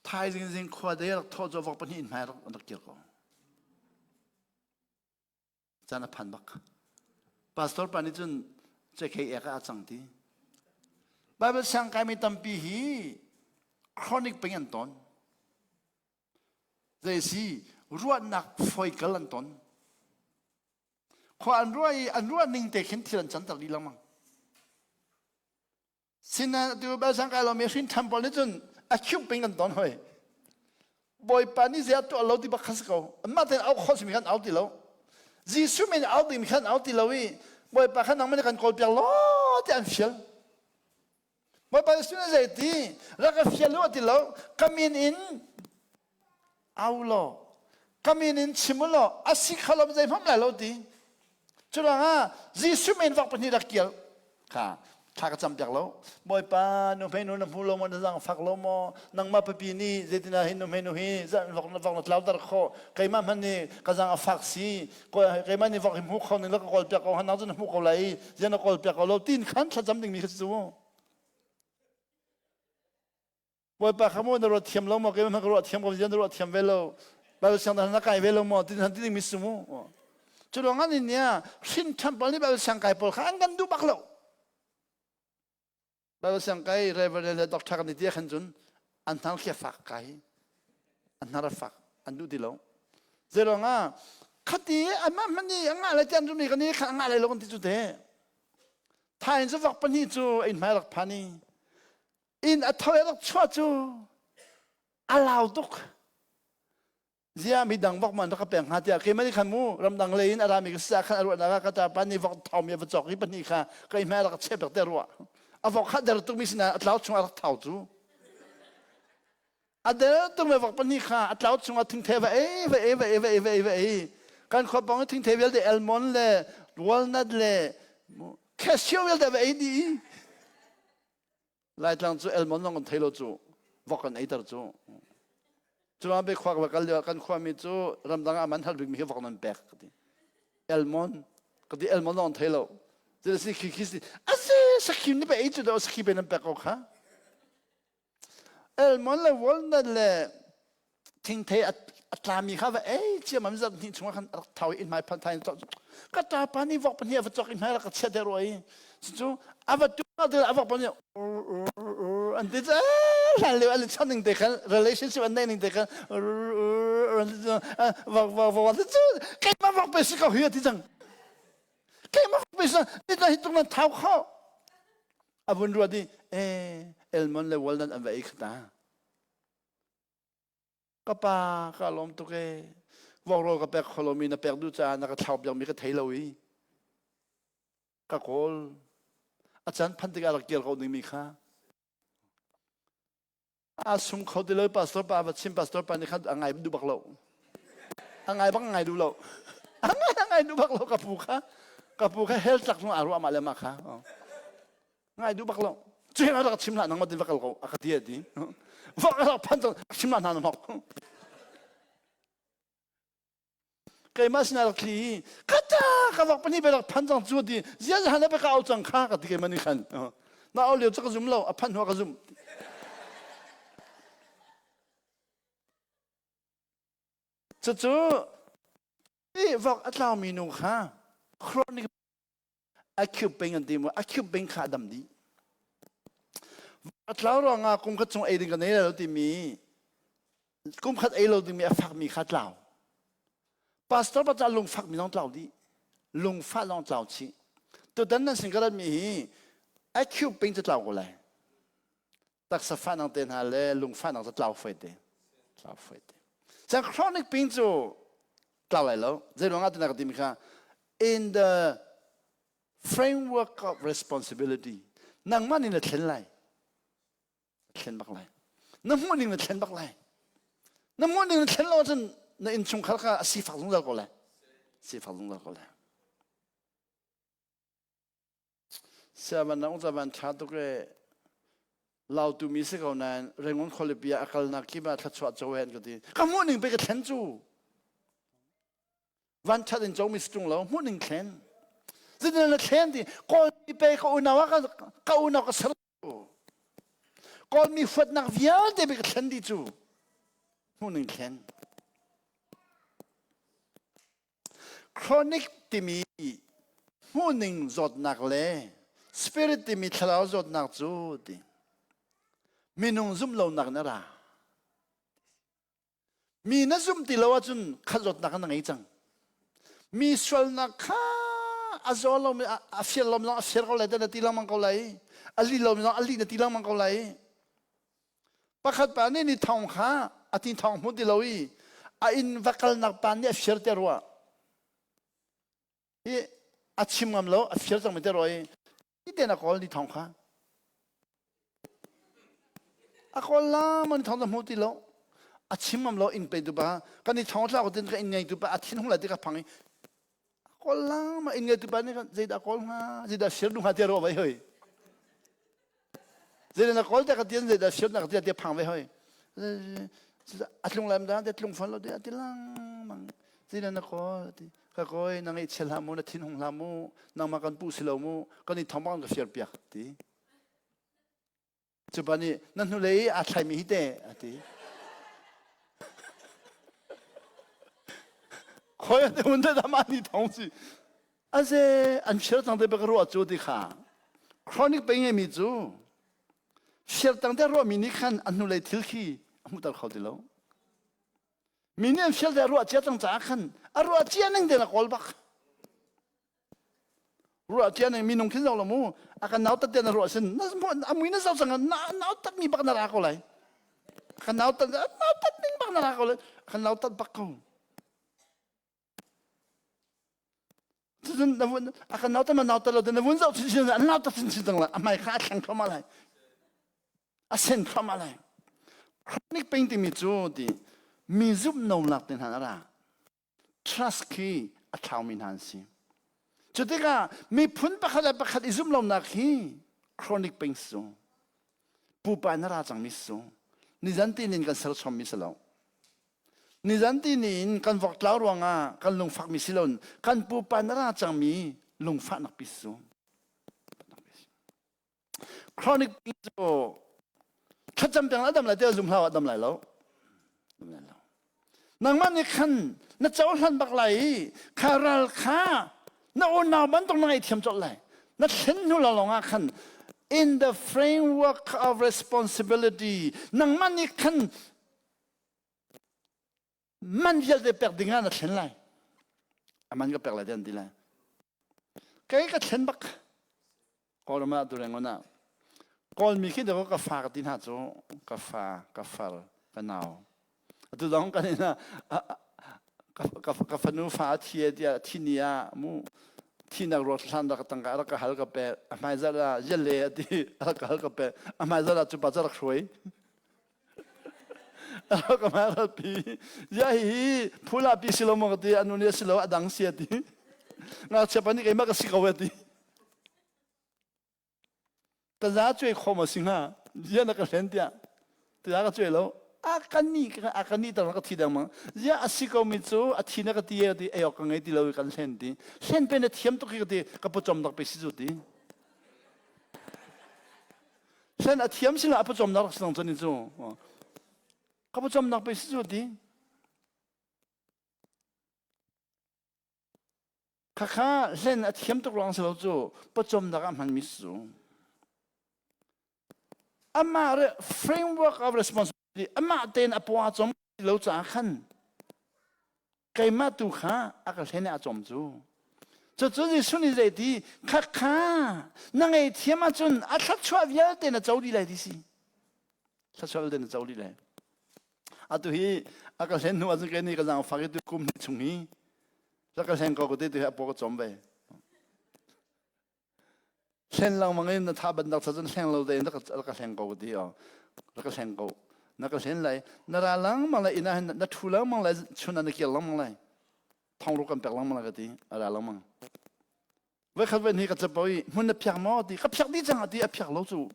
Thaizing zing khua dei rak thawh cu vok pahnih in hmai rak rak kir ko. Caan a phan bak. Pastor pa nih cun cekei ek ah a cang ti. Bible siang kaimi tampi hi chronic peng an ton. Zei si ruahnak foikal an ton. Khua an ruah i an ruah ning te khin thil an canter dih lengmang. Sinain atu bel kai lomi hrin ṭhan pawl nih cun a khiuh ping kan ton hoi. Bawipa nih zei a tuah lo ti bak kha si ko. Anmah tein au khawh simi khan au ti lo. Jesuh min au dingmi khan au ti lo i Bawipa khan nangmah nih kan kawl piak law ti an fial. Bawipa Jesuh nih zei ti rak ka fial u a ti lo. Ka min in au law ka min in chim u law a si kho lo zei hmam lai lo ti cu ruangah Jesuh min vak pahnih rak kial kha thla ka cam piak lo bawipa nu hmei nu na hmu lo maw na zang fak lo maw nangmah papi nih zeitinah hin nu hmei nu hi vok na vok na tlau dar kho keimah hmanh nih ka zang a fak si keimah nih vok hi hmu kho ning la ka kawl piak ko nang cu na hmu ko lai zian na kawl piak ko lo tin khan thlacam ding mi kha cu Bawipa kha maw na ruat thiam lo maw keimah ka ruah thiam ko zian na ruah thiam ve lo Bible siang na kai ve lo maw ti han ti ding mi si mu cu ruang ah nia hrin ṭhan pawl nih Bible siang kai pawl kha an kan duh bak lo Bible siang kai reverend le doctor kan ti khan cun an hnar khi fak kai an hnar a fak an duh ti lo zei ah khati anmah hmanh nih a ngah lai ti an zumh i kan i kha a ngah lai lo kan ti cu te thain cu vok pahnih cu inn hmai rak phan i inn a tho rak chuah cu a lau tuk zia mi dang vok man rak ka pek hnga tiah keimah nih khan mu ramdang lei in a rami ka sa khan a ruahnak ah ka ta pa nih vok thau mi a va cawk i pahnih kha ka hmai rak cheh pek te ruah a vok kha der tuk mi sinah a tlau chung a rak thau cu a der tuk mi vok pahnih kha a tlau chung ah thingthe va ei va ei va ei va ei va ei va ei kan khua pawng i thingthe vialte almond le walnut le cashew vialte va ei dih Laitlang cu elmon zong kan thei lo cu vok kan eiter cu. Cu be khua ka kal lio kan khuami cu ramdang ah man har bikmi hi vok nan pek ka ti. Elmon ka ti elmon zong thei lo. Cu si khi khi si asi sakhi ni pe ei cu do sakhi pe nan pek ko kha. Elmon le walnut le thingthei a tlami kha va ei cia mam zat hnih chungah khan rak thau in hmai phan thai ka ta pa nih vok pahnih a va cok in hmai rak ka chiat rua i cu a va tu a vok pahnih an ti hlan lio an chan ning te khan relationship an nei ning te khan vok vok vok cu keimah vok pe si ko hi ti cang keimah vok pe si ni hi tung nan thau kho a vun ruat i eh elmon le walnut an va ei khata Ka pa ka lawm tuk ee. Vok ka pek kho lomi na pek duh caah na ka thlau piakmi ka thei lo i ka kawl. A caan phan tikah rak kir ko dingmi kha. A sum kho ti lo pastor pa va chim pastor pa nih khan a ngai duh bak lo. A ngai bak ngai duh lo. A ngai a ngai duh bak lo ka pu kha. Ka pu kha hell tlak zong aa ruah mah le mah kha. Ngai duh bak lo. Cu hin rak chim hlah nang ma tin va kal ko a ka ti a ti. Va ka rak phan cang chim hlah hna na hnok. Keimah sinah rak thli i ka ta ka vok pahnih pe rak phan cang cu ti zia han pe ka au cang kha ka ti ke mani khan na au lio cu ka zum lo a phan hnu ka zum. Cucu vok a tlaumi nu kha chronic acute pain an ti mu acute pain kha a dam dih. A tlau ruangah kum khat chung ei ding ka nei lo timi kum khat ei lo dingmi a fakmi kha tlau. Pastor pa ca lungfak mi zong tlau dih. Lungfah zong tlau chih. Tutan nan sin ka ratmi hi acute pain cu tlau ko lai. Taksa fahnak te hna le lungfahnak cu tlau fai te. Tlau fai te. Cang chronic pain cu tlau lai lo. Zei ruangah tina ka timi kha in the framework of responsibility nangmah nih na thlen lai. Thlen bak lai. Na hmuh ning na thlen bak lai. Na hmuh ning na thlen lo ahcun na innchungkhar kha a sifak zungzal ko lai. Sifak zungzal ko lai. Siavan na ungca van ṭha tuk e lautu mi si ko nain Rangoon khualipi ah a kalnak kip ah thluachuah co hen ka ti. Ka hmuh ning pe ka thlen cu. Van ṭhat in co mi si ṭung lo hmuh ning thlen. Zeitin na thlen ti Kawl mi pe ka unau ah ka unau ka ser Kawl mi huatnak vialte pe ka thlen dih cu. Hmuh ning thlen. Chronic timi hmuhning zawtnak le spirit timi thlarau zawtnak cu ti minung zumh lonak in a ra. Mi na zumh ti lo ahcun khat zawtnak na ngei cang. Mi sualnak kha a zaw lomi a fir lomi zong a fir ko lai na ti lengmang ko lai. A li lomi zong a li na ti lengmang ko lai. Pakhat pa nih ni thong kha a ti thong hmu ti lo i a inn va kalnak pa nih a fir te rua. Hi a chim ngam lo a fir cang mi te rua i ti ten a kawl ni thong kha. A kawl la ma ni thong hmu ti lo. A chim ngam lo inn pe tu pa kan ni thong tla ko tin ka inn ngei tu pa a thin hung lai ti ka phang i a kawl la ma inn ngei tu pa nih zeidah kawl hnga zeidah fir du hnga ti ruah vai hoi. Zeidah na kawl te ka tian zeidah siat na ka tian ti phang ve hoi. A tlung lam da te tlung fon lo te ati lang mang. Zeidah na kawl ti ka kawi na ngeih chial hlah mu na thin hung hlah mu nangmah kan pu si lo mu kan i thong bang ka fiar piak ti. Cupa nih na hnulei aa thlaimi hi te ati. Khoi an hun te dama ni thong si. Aze an fiar tang te bak ruah cu ti kha chronic pain ngeimi cu fiar tang te ruah mi nih khan an hnulei thil khi a hmuhter kho ti lo. Mi nih an fial te ruah cia cang caah khan a ruah cia ning te na kawl bak. Ruah cia ning minung khin zo lo mu a kan nau tat te na ruah sin na a mui na zo cang na nau tat mi bak na ra ko lai. A kan nau tat nau tat ning bak na ra ko lai. A kan nau tat bak ko. Cun na vun a kan nauta ma nauta lo na vun zoh chinchin an nauta chinchin cang lai a hmai kha a thleng thluahmah lai a sen thluahmah lai chronic pain timi cu ti mi zumh no nak te hna a ra trust khi a thlaumi hna an si cu tikah miphun pakhat le pakhat i zumh lonak hi chronic pain su pupa na ra cangmi su nizan ti nin kan ser chommi si lo Nizan ti ni in kan vok tlau ruangah kan lungfakmi si loin kan pupa na ra cangmi lungfahnak pi su. Chronic pain cu thlacam peng a dam lai tiah zum hlah a dam lai lo. Dam lai lo. Nangmah nih khan na cohlan bak lai i kha ral kha na unau bantuk na ngaihthiam colh lai. Na thlen hnu lawng ah khan in the framework of responsibility nangmah nih khan Man vialte pek ding ah na thlen lai. A man ka pek lai an ti lai. Kei ka thlen bak. Kawlram ah Durangon ah. Kawlmi khi dawh ka fa ka ti hna cu ka fa, ka far, ka nau. Atu dong kan in ka fanu fa a thi tiah thi ni ah mu thinak ruak hlan rak tangka rak ka hal ka pek a hmai zat ah yale a ti rak ka hal ka pek a hmai zat ah cu pa cu rak hruai Pi ya hi phula pi si lo maw ka ti anu nih a si lo a dang si a ti ngakchia pa nih keimah ka si ko a ti taza cuai khom a si hnga zia na ka hlen tiah taza ka cuai lo. A kan ni a kan ni tar ka thi deng mang. Zia a si ko mi cu a thi na ka ti ti ei ok ka ngei ti lo kan hlen ti. Hlen pe na thiam tuk hi ka ti ka pawcawm dak pe si cu ti. Hlen a thiam sila a pawcawm nak sinang cun cu. Ka pawcawm nak pe si cu ti. Khakha hlen a thiam tuk ruang si lo cu pawcawmnak ah hmanmi si cu. Amah re framework of responsibility amah tein a paw a cawm lo caah khan keimah tu kha a ka hlen i a cawm cu. Cucu Jesuh nih zei ti khakha na ngei thiam ahcun a thluachuah vialte na co dih lai ti si. Thluachuah vialte na co dih lai. Atu hi a ka hlen hnu ahcun kei nih ka zaangfak i tu kum hnih chung hi ka ka hleng ko ka ti tu hi a paw ka cawm ve. Hlen lengmang in na tha bandak cha cun hleng lo tein rak ka hleng ko ka ti o. Rak ka hleng ko. Na ka hlen lai. Na ra lengmang lai inn ah hin na thu lengmang lai chun ah na kir lengmang lai. Thong ru kan pek lengmang lai ka ti. A ra lengmang. Voikhat voi hnih ka capo i hmun na phiak maw ti ka phiak dih cang ti a phiak lo cu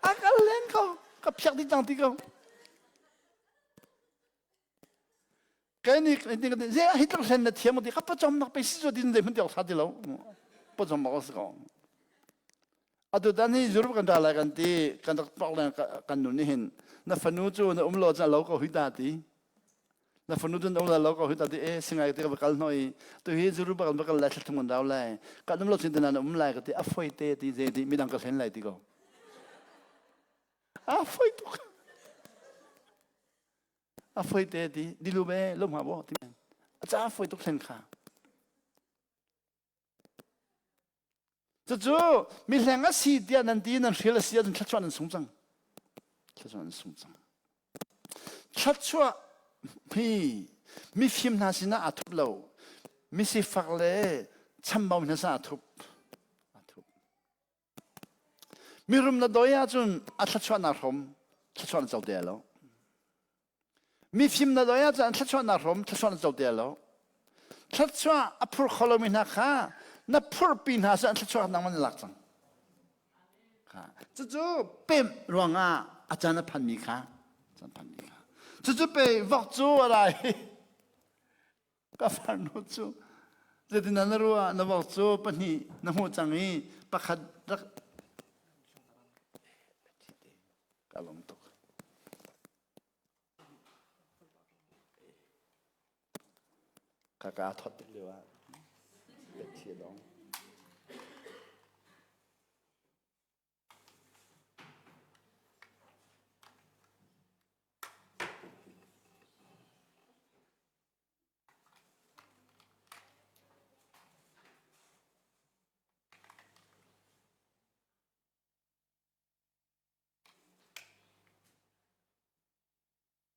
a kal len ko ka phiak dih cang ti ko kai ni ze hi tluk hlen na thiam ti ka pachom nak pe si cu tin zei hmun tiok sa ti lo pachom bak si ko atu tan hi Europe kan ra lai kan ti kan rak pak le kan nun ni hin na fanu cu na um lo cha lo ko hui ta ti Na fanu tun um lo ko hi ta ti e singai te ka va kal hnoi tu hi zuru ba kan va kal lai thlathum kan rau lai ka num lo chin te na um lai ka ti a foi te ti ze ti midang ka hlen lai ti ko a foi tuk a foi te ti dilu be lum ha bo ti a cha foi tuk hlen kha Cucu mihleng a si tiah nan ti nan hrial a si ahcun thluachuah nan sung cang. Thluachuah nan sung cang. Thluachuah hi mifim hna sinah aa thup lo. Misifak le chambau hna sinah aa thup. Aa thup. Mirum na doi ahcun a thluachuah naa hrawm. Thluachuah na co te lo. Mifim na doi ahcun thluachuahnak hrawm thluachuah na co te lo. Thluachuah a phur kho lomi hna kha na phurpi hna cu an thluachuah nangmah na lak cang. Cucu pemh ruangah a caan a phanmi kha caan phanmi kha. Cucu pe vok cu a rai. Ka farnu cu zeitin na ruah na vok cu pahnih na hmuh cang i pakhat rak ka lawm tuk. Ka ka thawt tuk lio ah thi dong.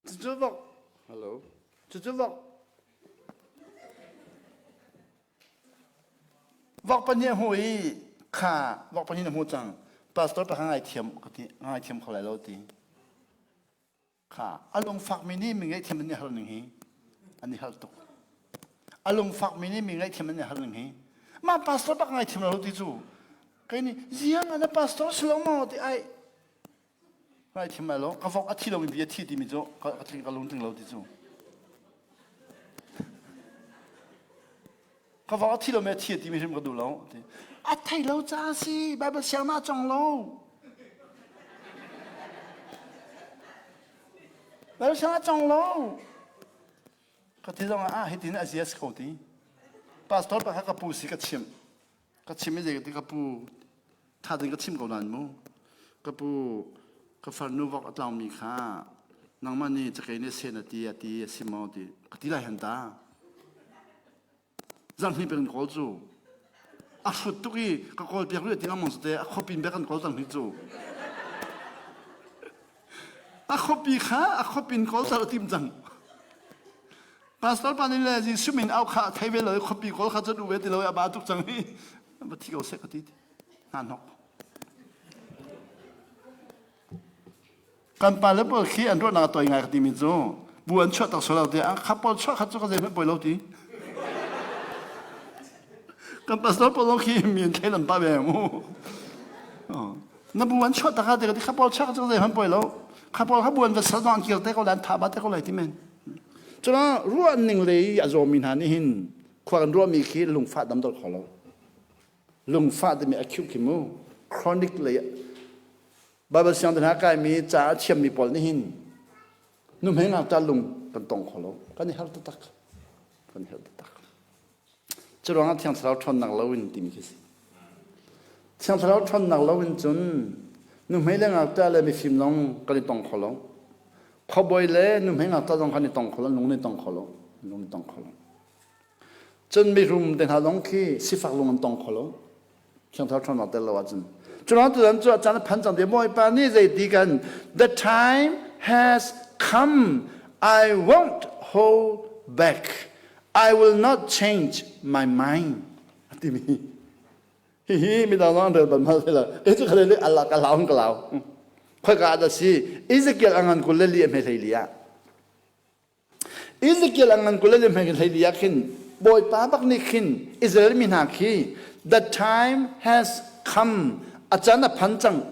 Cucu vok. Hello. Cucu vok. Vok pahnih a hmu i kha vok pahnih na hmu cang. Pastor pa kha ngaithiam ka ti ngaithiam kho lai lo ti. Kha a lungfakmi nih mi ngaihthiam an i har ning hi an i har tuk. A lungfakmi nih mi ngaihthiam an i har ning hi. Mah pastor bak ngaithiam lo ti cu. Kei nih ziang ah na pastor si lo maw ti ai Ngaithiam lai lo, ka vok a thi lomi bia thi timi cu ka tling ka lungtling lo ti cu. Ka vok a thi lomi a thi timi hrim ka duh lo. Ti. A thei lo ca si, Bible siang na cong lo. Bible siang na cong lo. Ka ti zong ah hitin a zia si ko ti. Pastor pa kha ka pu si ka chimh. Ka chim i zei ka pu tha tein ka chim ko nain mu ka pu ka farnu vok a tlaumi kha nangmah nih cakei nih sen a ti a ti a si maw ti ka ti lai han ta zarhni pek in kawl cu a hrut tuk i ka kawl piak rih ti lengmang te a khuapin bek an kawl cang hi cu a khuapi kha a khuapin kawl tar a tim cang Pastor pa nih le Jesuh min au kha thei ve lo i khuapi kawl kha cu ve ti lo i a ba tuk cang i va thi ko seh ka ti hna hnok. Kan pa le pawl khi an ruahnak a tawi ngai ka timi cu bu an chuah tak sual lo ti a kha pawl chuah kha cu ka zei hmanh poi lo ti. Kan pastor pawl zong khi mi an thlei lam pa ve mu. Na bu an chuah tak ha ti ka ti kha pawl chuah kha cu ka zei hmanh poi lo. Kha pawl kha buan va sal zong an kir te ko lai, an tha ba te ko lai ti men. Cuna ruah ning le i a zawmi hna nih hin khua kan ruahmi khi lungfah dam dol kho lo. Lungfah timi acute khi mu chronic lei Bible siang te hna kaimi ca a thiammi pawl nih hin nuhmei ngakṭah lung kan tong kho lo. Kan i har taktak. Kan i har taktak. Cu ruangah Thiang Thlarau ṭhawnnak loin timi khi si. Thiang Thlarau ṭhawnnak loin cun nuhmei le ngakṭah le mifim zong kan i tong kho lo. Khuabawi le nuhmei ngakṭah zong kan i tong kho lo, lung nih tong kho lo, lung nih tong kho lo. Cun mirum te hna zong khi sifak lung an tong kho lo. Thiang Thlarau ṭhawnnak tel lo ahcun. Cu ruang tu cu a caan a phan cang ti Bawipa nih zeiti kan the time has come I won't hold back I will not change my mind a timi hihi midang zong an rel bal ma la kei cu khale le Allah ka lau ka lau khoi ka da si Ezekiel angan kul le li a hme hlei li ah Ezekiel a ngan 22 ah khin Bawipa bak nih khin Israel mi hna khi the time has come a caan a phan cang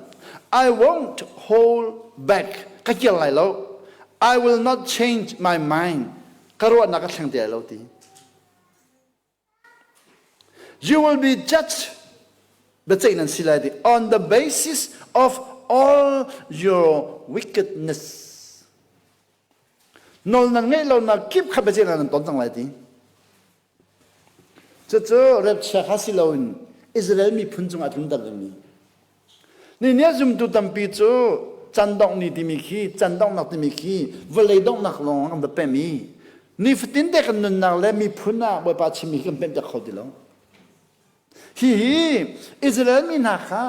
I won't hold back ka kir lai lo I will not change my mind ka ruahnak ka thleng ti lai lo ti You will be judged biaceih nan si lai ti on the basis of all your wickedness. Nawl nan ngeih lonak kip kha biaceih nan ton cang lai ti. Cucu repchia kha si loin Israel miphun cungah tlunter dingmi. Ni nih zumtu tampi cu can dongh ni timi khi can donghnak timi khi vawlei donghnak lawng an va pem i nifatin te kan nunnak le miphun ah Bawipa chimmi kan pemh kho ti lo. Hihi Israel mi hna kha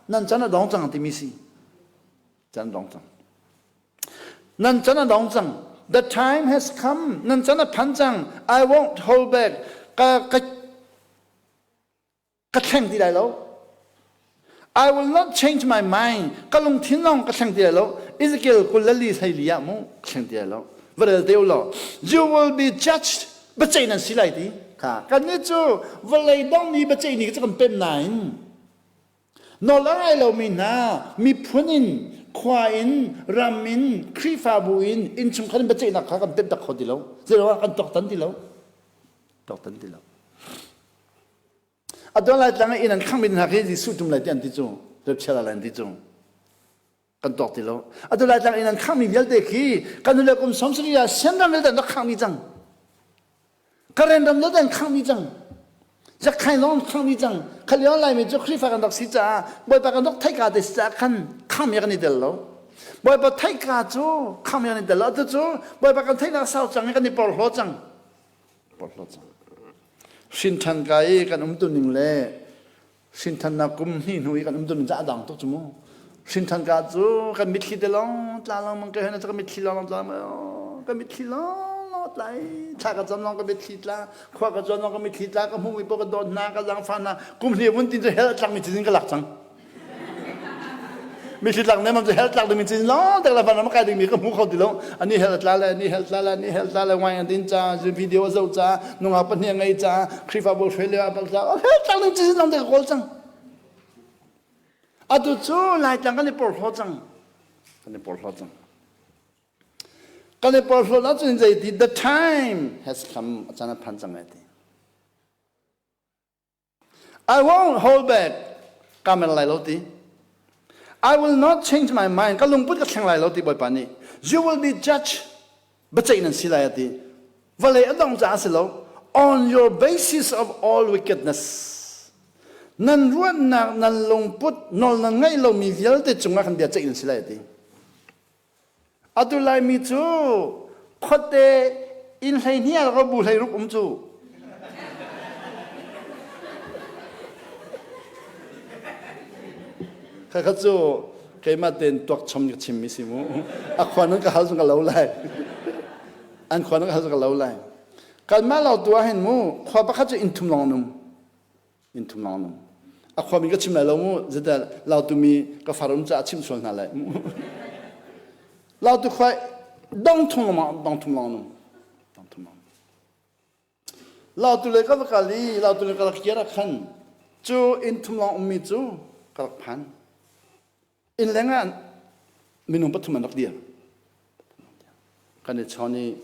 nan chan a dong cang timi si. Chan dong cang. Nan chan a dong cang. The time has come. Nan chan a phan cang. I won't hold back. Ka, ka ka thleng ti lai lo I will not change my mind ka lungthin zong ka thleng ti lai lo Ezekiel 24 hlei li ah mu ka thleng ti lai lo va rel te u law you will be judged biaceih nan si lai ti kha kannih cu vawlei dong ni biaceih ni cu kan pem nain nawl a ngai lomi hna miphun in khua in ram in Khrihfabu in innchungkhar in biaceihnak kha kan pem tak kho ti lo zeiruangah kan tuaktan ti lo tuaktan ti lo A tuan lai tlang i inn an khangmi hna khi Jesuh tum lai ti an ti cu repchel lai an ti cu kan tuak ti lo atu lai tlang inn an khangmi vialte khi kan nule kum 70 ah siamram vialte an rak khangmi cang Karen ram vialte an khangmi cang Zakhain zong an khangmi cang khalio laimi cu Khrihfa kan rak si caah Bawipa kan rak theih ka te si caah khan khangmi kan i tel lo Bawipa theih ka cu khangmi kan i tel lo atu cu Bawipa kan theihnak sau cang i kan i porhlaw cang porhlawt cang. Hrinṭhan ka i kan umtuning le hrinṭhannak kum hnih hnu i kan umtuning cu a dang tuk cu mu. Hrinṭhan ka cu kan mitthli te lawng tla lengmang ka hen ka mitthli lawng tla ka mitthli lawng lawng tla i thla ka cam lawng ka mitthli tla khua ka cuan lawng ka mitthli tla ka hmuhmi paoh ka dawt hna ka zaangfah hna kum hnih vun tin cu hell a tlakmi cizin ka lak cang. Mitthli tlak nemam cu hell tlak dingmi cin lawng te la van ram kai dingmi ka hmu kho ti lo ani hell tla le ani hell tla le ani hell tla le wine an din ca video a zoh ca nungak pahnih a ngei ca Khrihfabu hruai le a bal ca hell tlak ding cin lawng te ka kawl cang atu cu Laitlang kan i porhlaw cang kan i porhlaw cang kan i porhlawt ahcun zeiti the time has come a caan a phan cang ai ti I won't hold back. Ka mer lai lo ti. I will not change my mind. Ka lungput ka thleng lai lo ti Bawipa nih. You will be judged. Biaceih nan si lai a ti. Vawlei a dong caah si lo. On your basis of all wickedness. Nan ruahnak, nan lungput, nawl nan ngaih lomi vialte cungah kan bia ceih nan si lai a ti. Atu Laimi cu khuate inn 12 ah bu 16 um cu. Khakha cu keimah tein tuak chom ka chimmi si mu. A khua nan ka hal zong ka lo lai. An khua nan ka hal zong ka lo lai. Kanmah lo tu ah hin mu khua pakhat cu inn thum lawng an um. In thum lawng nung. A khuami ka chim lai lo mu, zedah lautumi ka far um caah chim sual hna lai. Lautu khua dong thum lawng dong thum lawng nung. Dong thum lawng. Lautu le ka va kal i lautu le ka rak kir ah khan cu inn thum lawng ummi cu ka rak phan. Inn leng ah. Minung pathum an rak dir. Kan i chawn i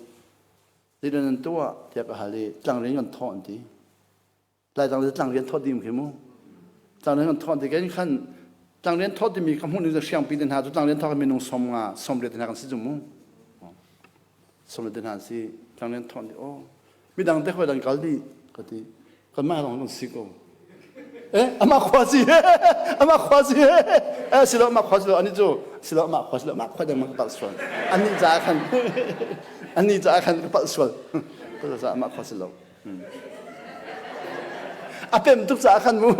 zeidah nan tuah tiah ka hal i tlangrian kan thawh an ti. Laitlang le tlangrian thawh ding khi mu. Tlangrian kan thawh ti kan khan tlangrian thawh timi ka hmuh ning hriangpi te hna cu tlangrian thawk minung som nga som riat te hna kan si cu mu. Som riat te hna si tlangrian thawh ti oh midang te khoi dan kal di ka ti kanmah lawng kan si ko. Eh amah khua si amah khua si eh silo amah khua silo ani cu silo amah khua silo amah khua dang ma ka palh sual annih caah khan annih caah khan ka palh sual ka amah khua silo A pem tuk caah khan mu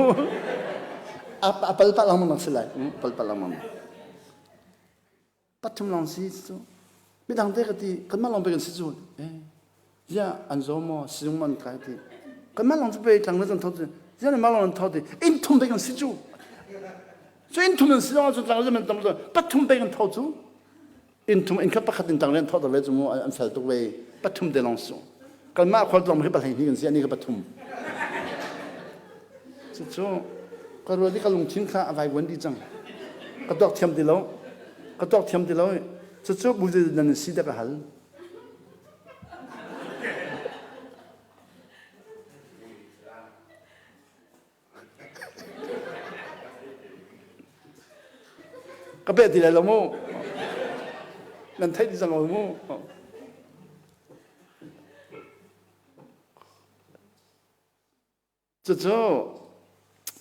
a pal pah lengmang si lai pal pah lengmang pathum lawng si cu midang te ka ti kanmah lawng pe kan si cu eh ziah an zaw maw sizung man kai ti kanmah lawng cu pe tlang na kan tho ti ziah nan mah lawng an tho ti inn thum pe kan si cu cu inn thum an si lawng cu tlang man tam pathum pe kan tho cu inn thum inn khat pakhat in tang rian thawh ve cu mu an fel tuk ve pathum te lawng su kanmah khualtlawng hi pahlei hnih kan si ani ka pathum cucu ka ruat i ka lungthin kha a vaivuan dih cang ka tuak thiam ti lo ka tuak thiam ti lo cucu bu nan si te ka hal Ka peh ti lai lo mu. Nan theih dih cang ko mu. Cucu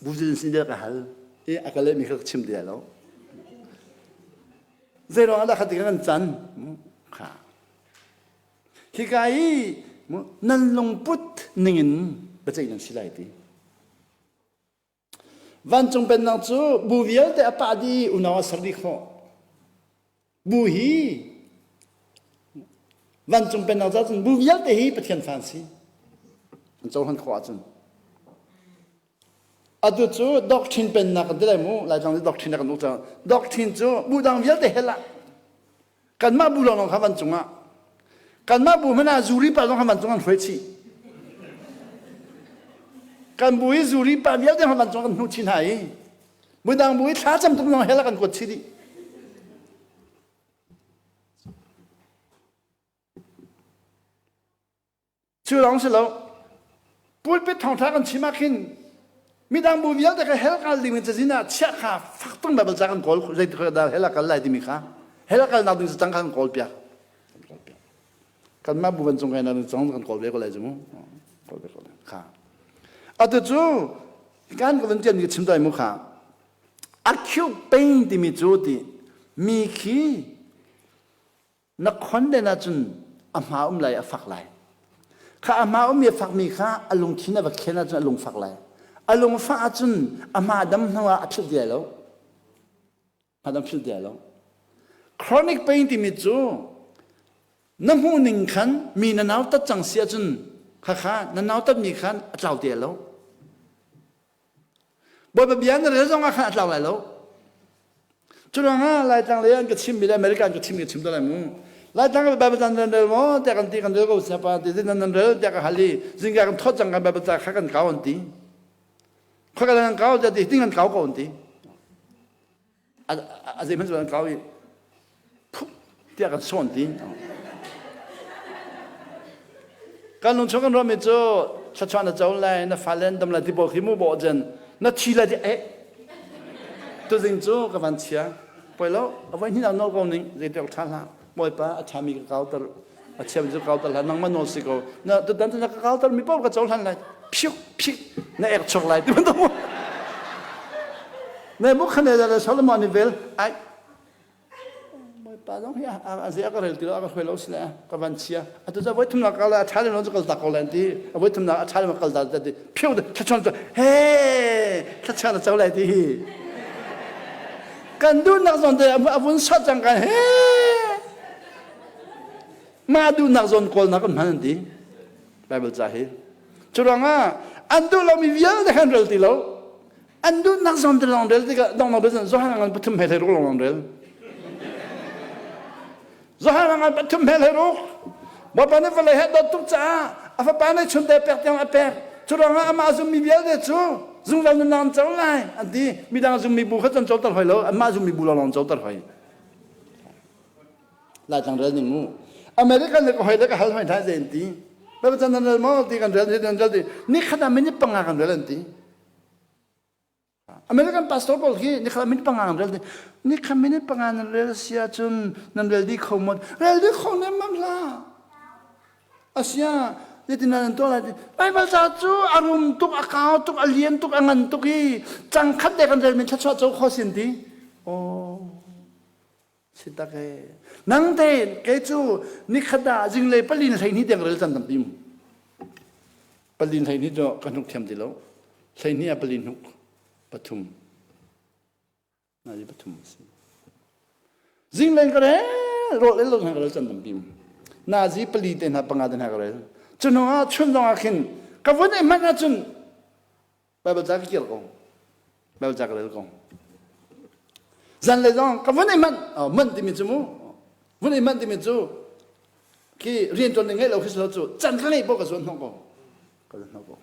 buzin sin ka hal i a ka lehmi kha ka chim ti lai lo. Zei ruang ah dah kha ti kan can? Kha. Hika i nan lungput ningin biaceih nan si lai ti. Vancung pennak cu bu vialte a pah dih unau a ser dih khawh. Bu hi vancung pennak ca cun bu vialte hi Pathian fa an si. An cohlan khawh ahcun. Atu cu doctrine pennak kan ti lai mu. Laitlang cu doctrine kan uk cang. Doctrine cu bu dang vialte hell ah Kanmah bu lawnglawng kha van cungah kanmah bu hmanh ah zuri pa zong kha van cung an hruai chih. Kan bu i zuri pa vialte kha van cung kan hnuh chih hna i budang bu i thlacam tuk zong hell ah kan kuat chih dih. Cu lawng si lo. Pulpit thawngṭha kan chim ah khin midang bu vialte kha hell kal ding in cazin ah chiah kha fak tung Bible ca kan kawl zeitik dah hell ah kal lai timi kha hell kal nak ding cang kha kan kawl piak. Kanmah bu van cung kai nak ding cang kan kawl ve ko lai cu mu. Kawl ve ko lai. Kha. Atu cu kan ka van tian mi chim dai mu kha. Acute pain timi cu ti mi khi Na khonden ahcun a hma um lai a fak lai. Kha a hma um i a fakmi kha a lungthin a va khen ahcun a lung fak lai. A lungfah ahcun a hma dam hnu ah a philh ti lai lo. Hma dam philh ti lai lo. Chronic pain timi cu na hmuh ning khan mi na nautat cang si ahcun khakha na nautatmi khan a tlau ti lai lo. Bawipa bia na rel zong ah khan a tlau lai lo. Cu ruangah Laitlang lei an ka chimmi le America an ka chimmi ka chim te lai mu. Laitlang ka Bible nan rel maw tiah kan ti kan rel ko siapa ti nan nan rel tiah ka hal i zingka kan thawt cang kan Bible ca kha kan kau an ti. Khoi ka nan kau tiah ti ting kan kau ko an ti. A zeihmanh cu an kau i phup tiah kan sawn ti kan lung chung kan ruahmi cu thluachuah na co lai na fale an dam lai ti pawl khi mu bawh jen na thi lai ti eh tuzing cu ka van chia poi lo a voi hnih nawl ko ning zei tiok tha hlah bawipa a thami ka kau ter a chiam cu kau ter hlah nangmah nawl si ko na tutan na ka kau ter mi paoh ka cohlan lai phiuk phik na ek chuak lai ti bantuk mu ne mu khane le Solomon ni vel ai Bawipa zong hi a zia ka rel ti lo a ka hruai lo sile ka van chia atu ca voi thumnak kal a ṭha lo cu kal tak ko lai ti a voi thumnak a ṭha lo kal ta ti phiu thlachuan cu he thlachuan a co lai ti hi kan duhnak zawn te a vun sat cang kan he mah duhnak zawn kawlnak kan hman an ti Bible ca hi cu ruangah an duh lomi vialte khan rel ti lo an duhnak zawn te lawng rel tikah dongnak bel Johan ngan pathum he ruk lawng rel Johan ngan pathum he ruk Bawipa nih vawlei he dawt tuk caah a fapa nih chunte pek tiang a pek cu ruangah amah zummi vialte cu zungzal nunnak an co lai an ti midang zummi bu kha an coter hoi lo anmah zummi bu lawng an coter hoi. Laitlang rel ning mu. American le ka hoi le ka hal hoi hna zei an ti. Baibal can nan rel maw ti kan rel kan rel ti. Ni khat ah minute panga kan rel an ti. American pastor pawl khi ni khat ah minute panga kan rel ti. Ni khat minute panga nan rel si ahcun nan rel dih kho maw? Rel dih kho nem mam hlah. Asia zeitin nan tuah lai ti. Baibal ca cu a rum tuk, a kau tuk, a lian tuk, a ngan tuk i cang khat te kan rel men thluachuah co kho sin ti. Oh. Si tak e. Nang te kei cu nikhat ah zinglei palin 12 tiang rel can tampi mu. Palin 12 cu ka hnuk thiam ti lo. 12 ah palin hnuk pathum. Na di pathum si. Zinglei ka rel rawl el lo hna ka rel can tampi mu. Nazi pali te hna panga te hna ka rel. Cu hnu ah chun zong ah khin ka vun i hmanh ahcun Baibal ca ka kir ko. Baibal ca ka rel ko. Zanlei zong ka vun i manh, oh, manh timi cu mu. Vun i manh timi cu khi rian ṭuan ding ngeih lo khi si lo cu can ka ngeih poh ka zuan hnawh ko. Ka zuan hnawh ko.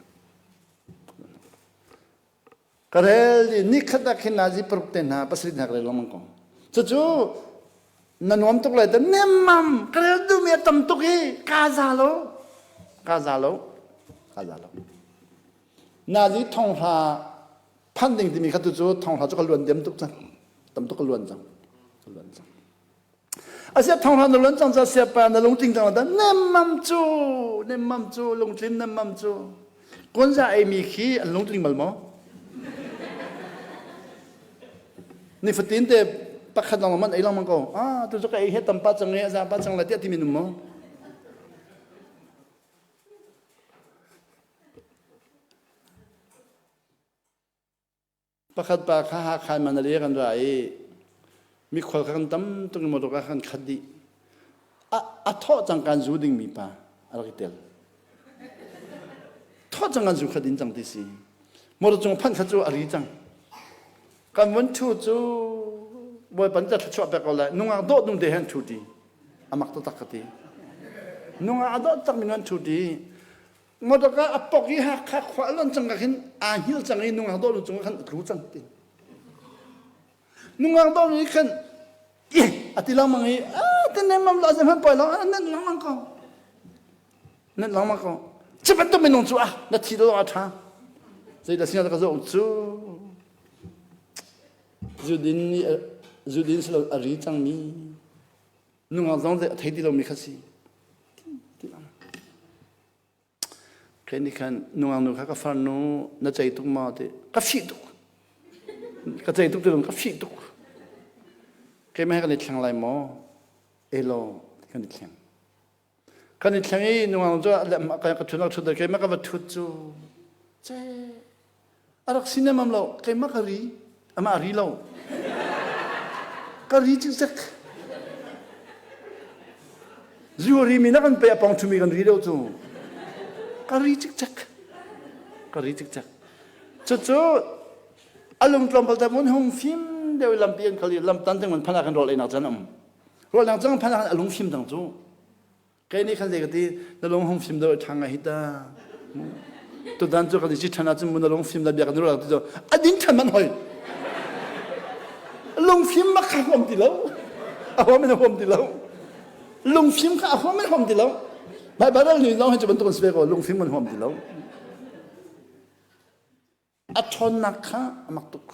Ka rel i nikhat ah khin nazi paruk te hna pasarih hna ka rel lengmang ko. Cucu na nuam tuk lai te nemmam ka rel duhmi a tam tuk i ka za lo. Ka za lo. Ka za lo. Nazi thonghla phan ding timi kha tu cu thonghla cu ka luan diam tuk cang. Tam tuk ka luan cang. Ka luan cang. Asia thonghla na luan cang ca siapa na lungtling cang da nemmam cu nemmam cu lungtlin nemmam cu konza ei mi khi an lungtling bal maw? Nifatin te pakhat lawng man ei lengmang ko. Ah tu cu ka ei he tam pa cang e a za pa cang la tiah timi num maw? Pakhat pa kha Hakha in Manali kan ra i mikhual kha kan tam tuk i motor kha kan khat dih. A, a thawh cang kan zu dingmi pa a rak i tel. Thawh cang kan zu kha din cang ti si. Motor cung phanh kha cu a ri cang. Kan vun ṭhu cu Bawipa nih thluachuah pek ko lai. Nungak dawh dum te he an ṭhu ṭi. A mak taktak ka ti. Nungak a dawh takmi an ṭhu ṭi. Motor ka a pok i Hakha khua a lon cang ka khin aa hngil cang i nungak dawh lu cung ah khan a tlu cang ti. Nungak dawh nih khan a ti lengmang i a ti nem lo a hman poi lo a nen lengmang ko. Nen lengmang ko. Cu bantuk minung cu ah na thi lo a ṭha. Zeidah sinah ka zoh cu zudin nih zudin silo a ri cangmi nungak zong a thei ti lomi kha si. Kei nih khan nungak nu kha ka farnu na cei tuk maw ti ka fih tuk. Ka cei tuk ti ka fih tuk. Keimah he kan i thleng lai maw? Elaw kan i thleng. Kan i thleng i nungak cu ka ṭhut ka ṭhut keimah ka va ṭhut cu ce a rak si nemam lo keimah ka ri amah a ri lo ka ri cikcek zu ri mi na kan pe a pong ṭhumi kan ri deuh cu ka ri cikcek ka ri cikcek cucu a lung tlawmpal te mun hung fim deuh i lampi an kal i lam tan ding man phan ah kan rawl einak caan a um rawl dang cang phan ah a lung fim dang cu Kei nih khan zei ka ti na lung hung fim deuh ṭha ngai hi ta. Tutan cu kan i ci ṭhan ahcun mu na lung fim la bia kan ruah ti cu a din ṭhan man hoi. Lungfim bak kha huam ti lo. A huam in a huam ti lo. Lungfim kha a huam in huam ti lo. Baibal ni zong hi cu bantuk an si ve ko lungfim kan huam ti lo. A ṭhawnnak kha a mak tuk.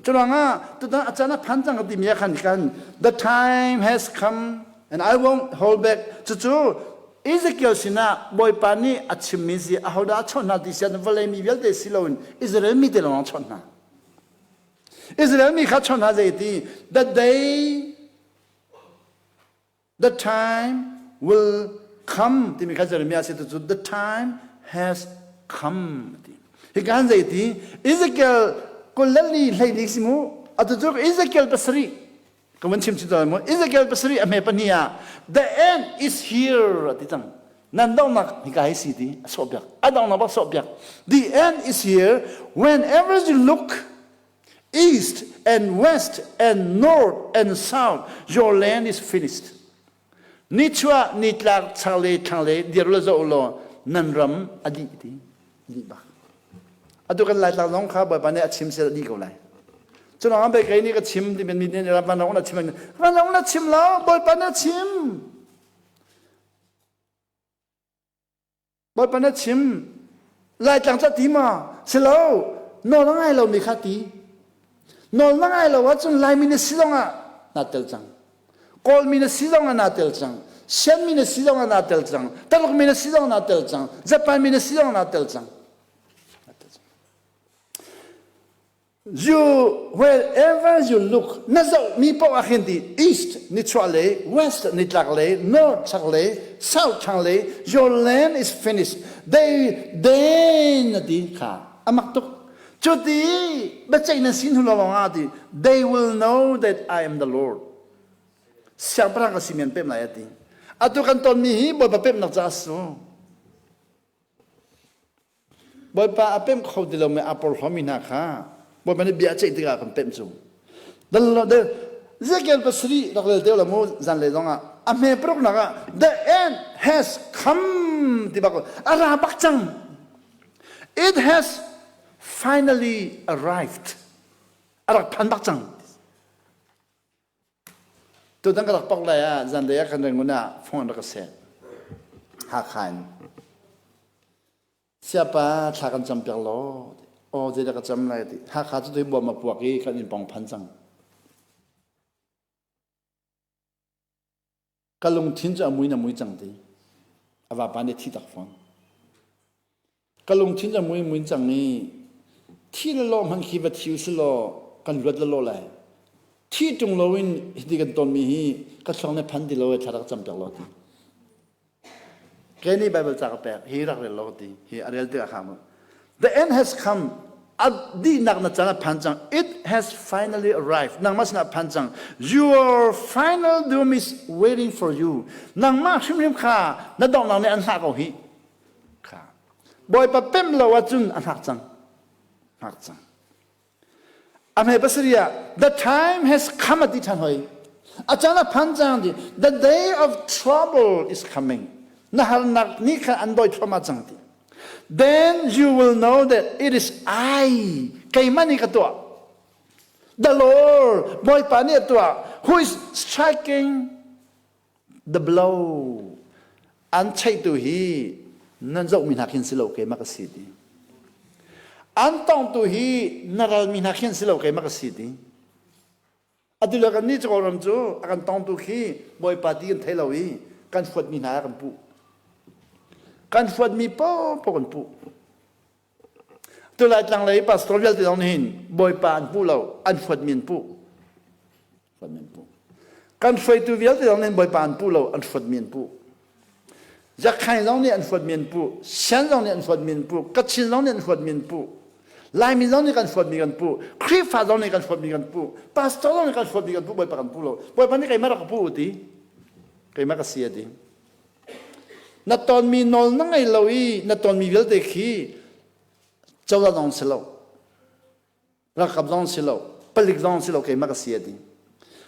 Curuangah tutan a caan a phan cang ka timi ah khan kan the time has come and I won't hold back. Cucu Ezekiel sinah Bawipa nih a chimmi si ahodah a chawnh hna ti sian vawlei mi vialte si loin Israel mi te lawng a chawnh hna. Israel mi kha chawnh hna zei ti the day The time will come timi kha Jeremiah si cu the time has come ti. Hi kan zei ti Ezekiel kulali hleili si mu atu cu Ezekiel pasarih ka van chim chin mu Ezekiel pasarih a hme pahnih ah the end is here ati cang nan donghnak hika hi si ti a sawh piak a donghnak bak sawh piak the end is here whenever you look east and west and north and south your land is finished nichuah nitlak chaklei thlanglei dir le zoh law nan ram a dih ti dih bak atu kan laitlang zong kha bawipa nih a chim sel a dih ko lai. Cunak ah kei nih ka chim ti mi nih van na chim van na chim lo Bawipa na chim. Bawipa na chim. Laitlang ca ti ma? Si lo. Nawl a ngai lomi kha ti. Nawl na ngai lo ahcun Laimi na si zong ah naa tel cang. Kawlmi na si zong ah naa tel cang. Sianmi na si zong ah naa tel cang. Talukmi na si zong ah naa tel cang. Japanmi na si zong ah naa tel cang. You wherever you look na zoh mi paoh ah khin ti east nichuah lei west nitlak lei north chak lei south thlang lei your land is finished they then na ti kha amak tuk cu ti biaceih nan sin hnu lawng ah ti they will know that I am the Lord siangpahrang ka si men pem lai ati atu kan ton mi hi bawipa pemnak ca su Bawipa a pemh kho ti lomi aa porhlawmi hna kha Bawipa nih bia a ceih tikah kan pemh cu. Ezekiel pasarih rak rel te la mu zanlei zong ah a hme paruknak ah the end has come ti bak a ra bak cang. It has finally arrived. A rak phan bak cang. Tutan ka rak pak lai ah zanlei ah kan Rangoon ah phone rak ka seh. Hakha in. Siapa thla kan cam piak law. Aw zeidah ka cam lai ti. Hakha cu tui bom a puak i kan inn pong phan cang. Ka lungthin cu a mui na mui cang ti. A vapa nih thi tak fawn. Ka lungthin a mui mui cang i thi le law hmanh khi va thi usih law kan luat lelaw lai. Thi ṭung loin hiti kan tonmi hi ka thluang nih phan ti lo i thla rak cam piak law ti. Kei nih Bible ca ka pek hi rak rel law ti hi a rel tikah kha mu. The end has come. A dihnak na caan a phan cang. It has finally arrived. Nangmah sinah a phan cang. Your final doom is waiting for you. Nangmah hrimhrim kha na donghnak nih an hngah ko hih. Kha. Bawipa pemh lo ahcun a hngak cang. Hngak cang. A hme pasarih ah the time has come a ti ṭhan hoi. A caan a phan cang ti. The day of trouble is coming. Na harnak ni kha an doi thluahmah cang ti. Then you will know that it is I keimah nih ka tuah. The Lord Bawipa nih a tuah who is striking The blow an cheihtu hi nan zohmi hna khin si lo keimah ka si ti. An tongtu hi na ralmi hna khin si lo keimah ka si ti. Atu le kan nih Kawlram cu a kan tongtu khi Bawipa ti kan thei lo i kan huatmi hna kan puh. Kan huatmi paohpaoh kan puh. Tu Laitlang lei pastor vialte zong nih hin Bawipa an puh lo, an huatmi an puh. Kan hruaitu vialte zong nih Bawipa an puh lo, an hruatmi an puh. Zakhain zong nih an hruatmi an puh, Sian zong nih an hruatmi an puh, Kachin zong nih an hruatmi an puh, Laimi zong nih kan hruatmi kan puh, Khrihfa zong nih kan hruatmi kan puh, Pastor zong nih kan hruatmi kan puh, Bawipa kan puh lo. Bawipa nih keimah rak ka puh u ti. Keimah ka si a ti. Na tonmi nawl na ngei lo i na tonmi vialte khi cozah zong si lo. Ralkap zong si lo, palik zong si lo, keimah ka si a ti.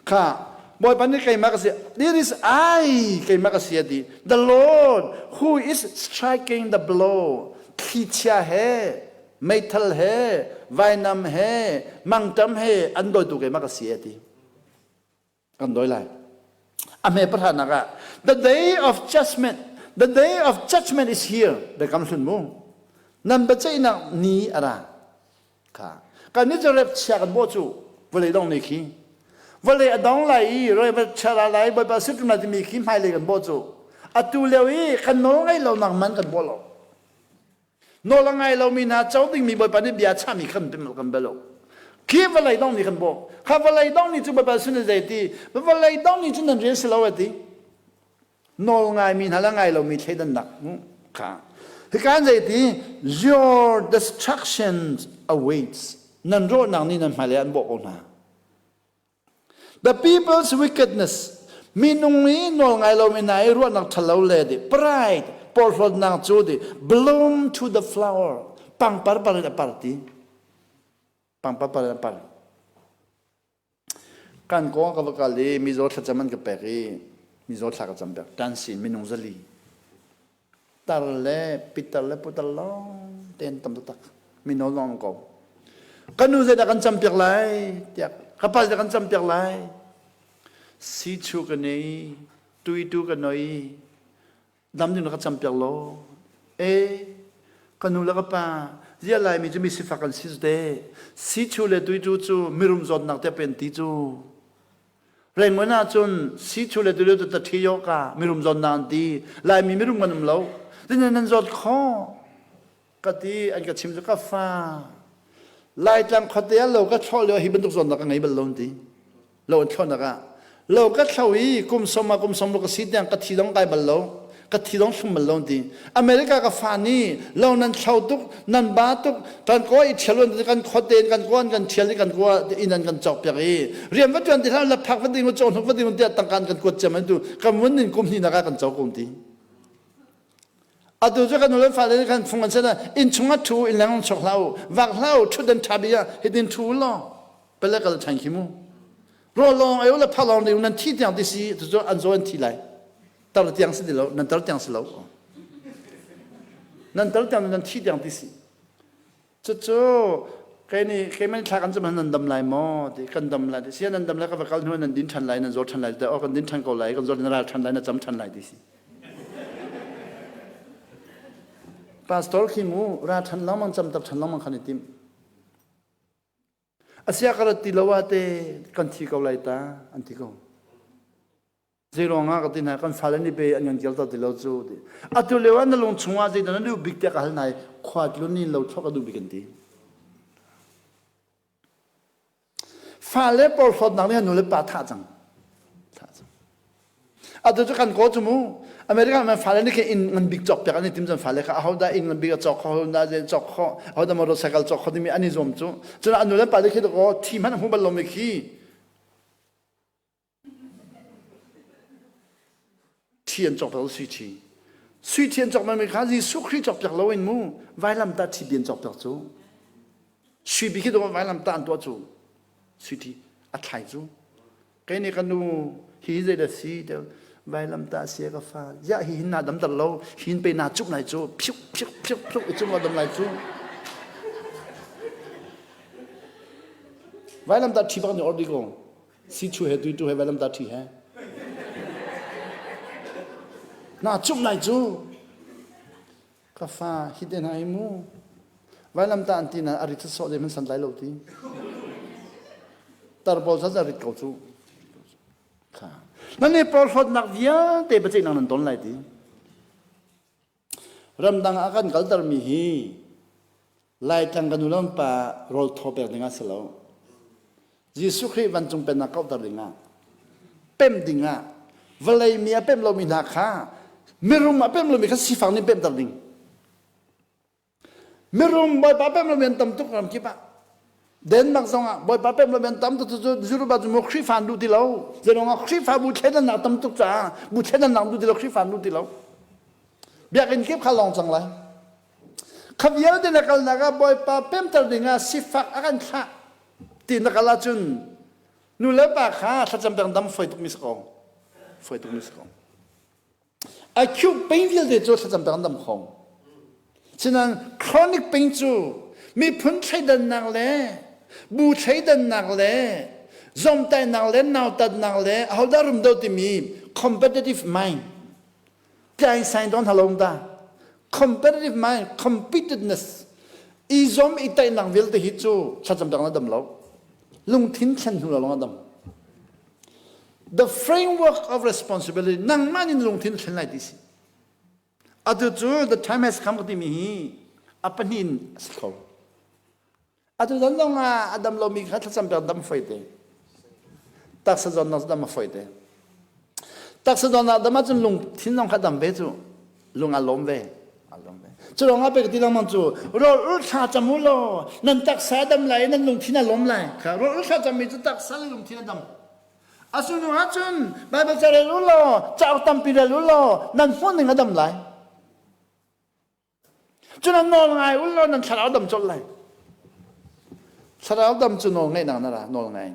Kha Bawipa nih keimah ka si, it is I keimah ka si a ti. The Lord who is striking the blow, thlichia he, meithal he, vainam he, mangṭam he an dawitu keimah ka si a ti. Kan dawi lai. A hme pahranak ah, the day of judgment, the day of judgment is here. Biakam hlun mu. Nan biaceihnak ni a ra. Kha. Kan nih cu rep chia kan bawh cu vawlei dong ne khi. Vawlei a dong lai i rep chia ra lai Bawipa sitrum lai timi khi hmailei kan bawh cu. Atu lio i kan nawl ngaih lo nak man kan bawh lo. Nawl a ngai lomi hna co dingmi Bawipa nih bia chahmi khan kan bel lo. Khi vawlei dong nih kan bawh. Kha vawlei dong nih cu Bawipa sin zei ti? Vawlei dong nih cun nan rian si lo a ti. Nawl ngaimi hna le ngai lomi thleidannak kha. Hika zei ti? Your destruction awaits. Nan rawhnak nih nan hmailei an bawh ko hna. The people's wickedness minung i nawl ngai lomi hna i ruahnak ṭhalo le di pride porhlawtnak cu di bloom to the flower pangpar par in a par ti pangpar par in a par kan kong ka va kal i mizaw thlacam an ka pek i mizaw thla ka cam pek tansin minung zali Tar le pitar le putar lawng tein tam taktak mino lawng ko. Ka nu zeidah kan campiak lai tiah ka pa zeidah kan campiak lai. Si chu ka nei, tui tu ka noi, dam ding na ka campiak law. E, ka nu le ka pa, zia Laimi cu mi sifak an si te. Si chu le tui tu cu mirum zawtnak te pen ti cu. Rengon ahcun si chu le tui tu ta ṭhi yo ka mirum zawtnak an ti. Laimi mirum kan um lo. Tin nan zawt kho. Ka ti an ka chim cu ka fa. Laitlang khuate ah lo ka thlawh lio hi bantuk zawtnak ka ngei bal lo an ti. Lo an thlawhnak ah lo ka thlo i kum som ah kum som ka si tiang ka thi dong kai bal lo ka thi dong thlum bal lo an ti. America ka fa nih lo nan thlo tuk nan ba tuk kan ko i thial kan khuate in kan ko an kan thial i kan ko inn an kan cawk piak i rian va tuan ti hlah la phak va ding cawk hnuk va ding tiah tangka an kan kuat ciam an tu kan vun in kum hnih nak ah kan co ko ti. Atu cu kan nu le fale nih khan fung an sen inn chung ah ṭhu inn leng chuak hlah u vak hlah u ṭhut an ṭha bik ah hitin ṭhu u law pele kal ṭhan khi mu rawl lawng ei u le pha lawng ding nan thi tiang ti si cu an zaw an thi lai tar tiang si ti lo nan tar tiang si lo nan tar tiang nan thi tiang ti si Cucu kei nih keimah nih thla kan cam nan dam lai maw ti kan dam lai ti sia nan dam lai ka va kal hnu nan din ṭhan lai nan zaw ṭhan lai ti oh kan din ṭhan ko lai kan zaw na ral ṭhan lai na cam ṭhan lai ti si. Pastor khi mu ra ṭhan lengmang cam tak ṭhan lengmang khan i tim. Asia ka rat ti lo ah te kan thi ko lai ta an ti ko. Zeiruangah ka ti hna kan fale nih pe an kan kir ti lo cu ti. Atu lio ah na lung chungah zeidah na duh bik tiah ka hal hna i khua tlun in lo thlok a duh bik an ti. Fale porhlawtnak nih nu le pa thah cang. Thah cang. Atu cu kan kaw cu mu. America man fale nih khin inn ngan bik cawk piak an i tim cun fale kha ahodah inn ngan bik a cawk kho ahodah zei cawk kho ahodah motorcycle cawk kho timi an i zuam cu. Cun an nu le pa nih khi kaw thi hmanh a hmu bal lomi khi Thi an cawk lo sui thi. Sui thi an cawk mi kha Jesuh Khrih cawk piak lo in mu vailamtah thi bi an cawk piak cu. Sui bi khi dong vailamtah an tuah cu. Sui thi a thlai cu. Kei nih ka nu hi zei dah si te vailamtah sia ka fa ya hi hin na dam tar lo hin pe na cuk lai cu phiuk phiuk phiuk phiuk i cung dam lai cu. Vailamtah thi bak ni ordi ko. Si chu he tui tu he vailam ta thi he. Na cuk lai cu. Ka fa hi te hna hi mu. Vailam ta an ti na a rit sawh de man san lai lo ti. Tar bol sa rit ko cu. Kha. Nan ne porhlawtnak vialte biaceih nang nan ton lai ti. Ramdang ah kan kaltermi hi Laitlang kan nu pa rawl thaw pek ding ah si lo. Jesuh Khrih vancung pennak kauhter ding ah, pem ding ah, vawlei mi a pem lomi hna kha mirum a pem lomi kha sifak nih pemter ding. Mirum Bawipa pem lomi an tam tuk ram kip ah. Denmark zong ah Bawipa pem lomi an tam tuk cu Juruba cu mu Khrihfa an duh ti lo. Zeiruang ah Khrihfa bu thleidannak tam tuk caah bu thleidannak duh ti lo Khrihfa an duh ti lo. Biakinn kip kha lawng cang lai. Kha vialte na kalnak ah Bawipa pemter ding ah sifak a kan thlah ti na kal ahcun nu le pa kha thlacam peng dam foi tukmi si ko. Foi tukmi si ko. Acute pain vialte cu thlacam peng an dam kho. Sinain chronic pain cu miphun thleidannak le bu thleidannak le zomtaihnak le nautatnak le ahodah rum do timi competitive mind tlai sain don halom da competitive mind competitiveness i zom i taihnak vialte hi cu thlacam peng na dam lo lungthin thlen hnu lawng a dam The framework of responsibility nangmah nih lungthin thlen lai ti si. Atu cu the time has come ka timi hi a pahnih in a si kho. Atu zan zong ah a dam lomi kha thlacam pek dam foi te. Taksa zawnnak dam a foi te. Taksa zawnnak dam ahcun lungthin zong kha dam ve cu. Lung a lawm ve. Cu ruangah pek ti lengmang cu rawl ul thla cam u law nan taksa dam lai nan lungthin a lawm lai. Kha rawl ul thla cammi cu taksa le lungthin a dam. A sunu ahcun Bible ca rel u law cauk tampi rel u law nan hmuh ning a dam lai. Cu nan nawl ngai u law nan thlarau dam colh lai. Thlarau dam cu nawl ngeihnak na ra nawl ngai.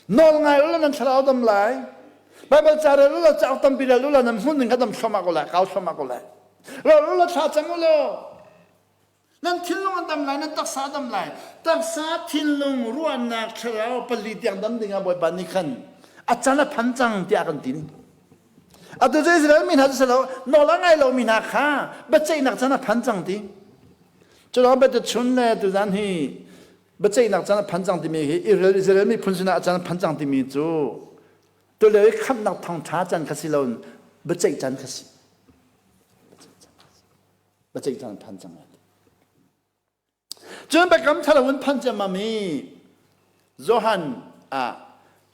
Nawl ngai u law nan thlarau dam lai. Baibal ca rel u law cauk tampi rel u law nan hmun ning kha dam thluahmah ko lai, kau thluahmah ko lai. Rel u law thla cam u law nan Nan thinlung a dam lai, nan taksa a dam lai. Taksa, thinlung, ruahnak, thlarau pali tiang dam dingah Bawipa nih khan a can a phan cang tiah kan ti ni. Atu cu Israel mi hna cu si lo, nawl a ngai lomi hna kha biaceihnak can a phan cang ti. Cu lawng biatuchun le tuzan hi biaceihnak can a phan cang timi hi Israel Israel miphun sinah a can a phan cang timi cu tulio i khamhnak thawngṭha can kha si lo biaceih can kha si. Biaceih can a phan cang. Cun biakam thalo in phan ciammam i Johan ah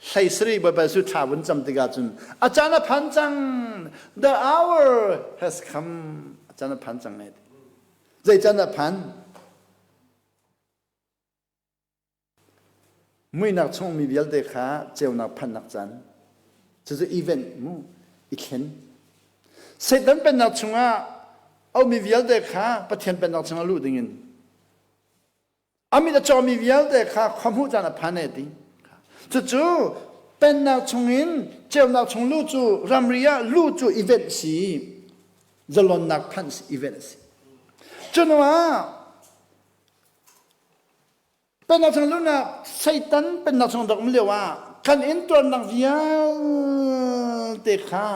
hleisarih Bawipa Jesuh thla vun cam tikah cun a caan a phan cang, the hour has come, a caan a phan cang ai ti. Zei caan a phan? Muihnak chung mi vialte kha ceunak phannak caan. Cucu event mu i thlen. Satan pennak chungah a ummi vialte kha Pathian pennak chungah luh dingin a mit a cawmi vialte kha khuahmuh caan a phan e ti. Cucu pennak chungin ceunak chung luh cu ramri ah luh cu event si zalonnak phanh si event a si. Cunuah Pennak chung luhnak Satan pennak chung rak um lio ah kan intuarnak vialte kha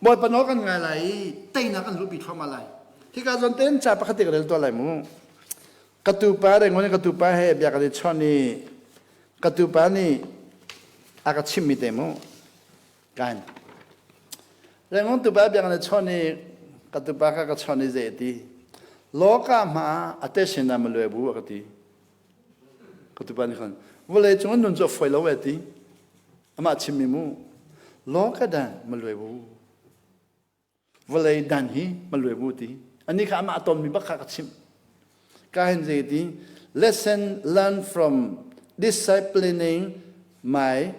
Bawipa nawl kan ngai lai i teinak kan luhpi thluahmah lai. Hika zawn tein ca pakhat te ka rel tuah lai mu. Ka tupa rengon ka tupa he bia kan i chawn i ka tupa nih a ka chimmi te mu. Kan. Rengon tupa bia kan i chawn i ka tupa kha ka chawn i zei ti. Loka hma ate sin ah malue bu a ka ti. Ka tupa nih khan vawlei cung nun cu a fawi lo e ti. Amah chimmi mu. Law ka dan ma luai bu. Vawlei dan hi ma luai bu ti. Ani kha amah a tonmi bak kha ka chimh. Ka hin zei ti lesson learn from disciplining my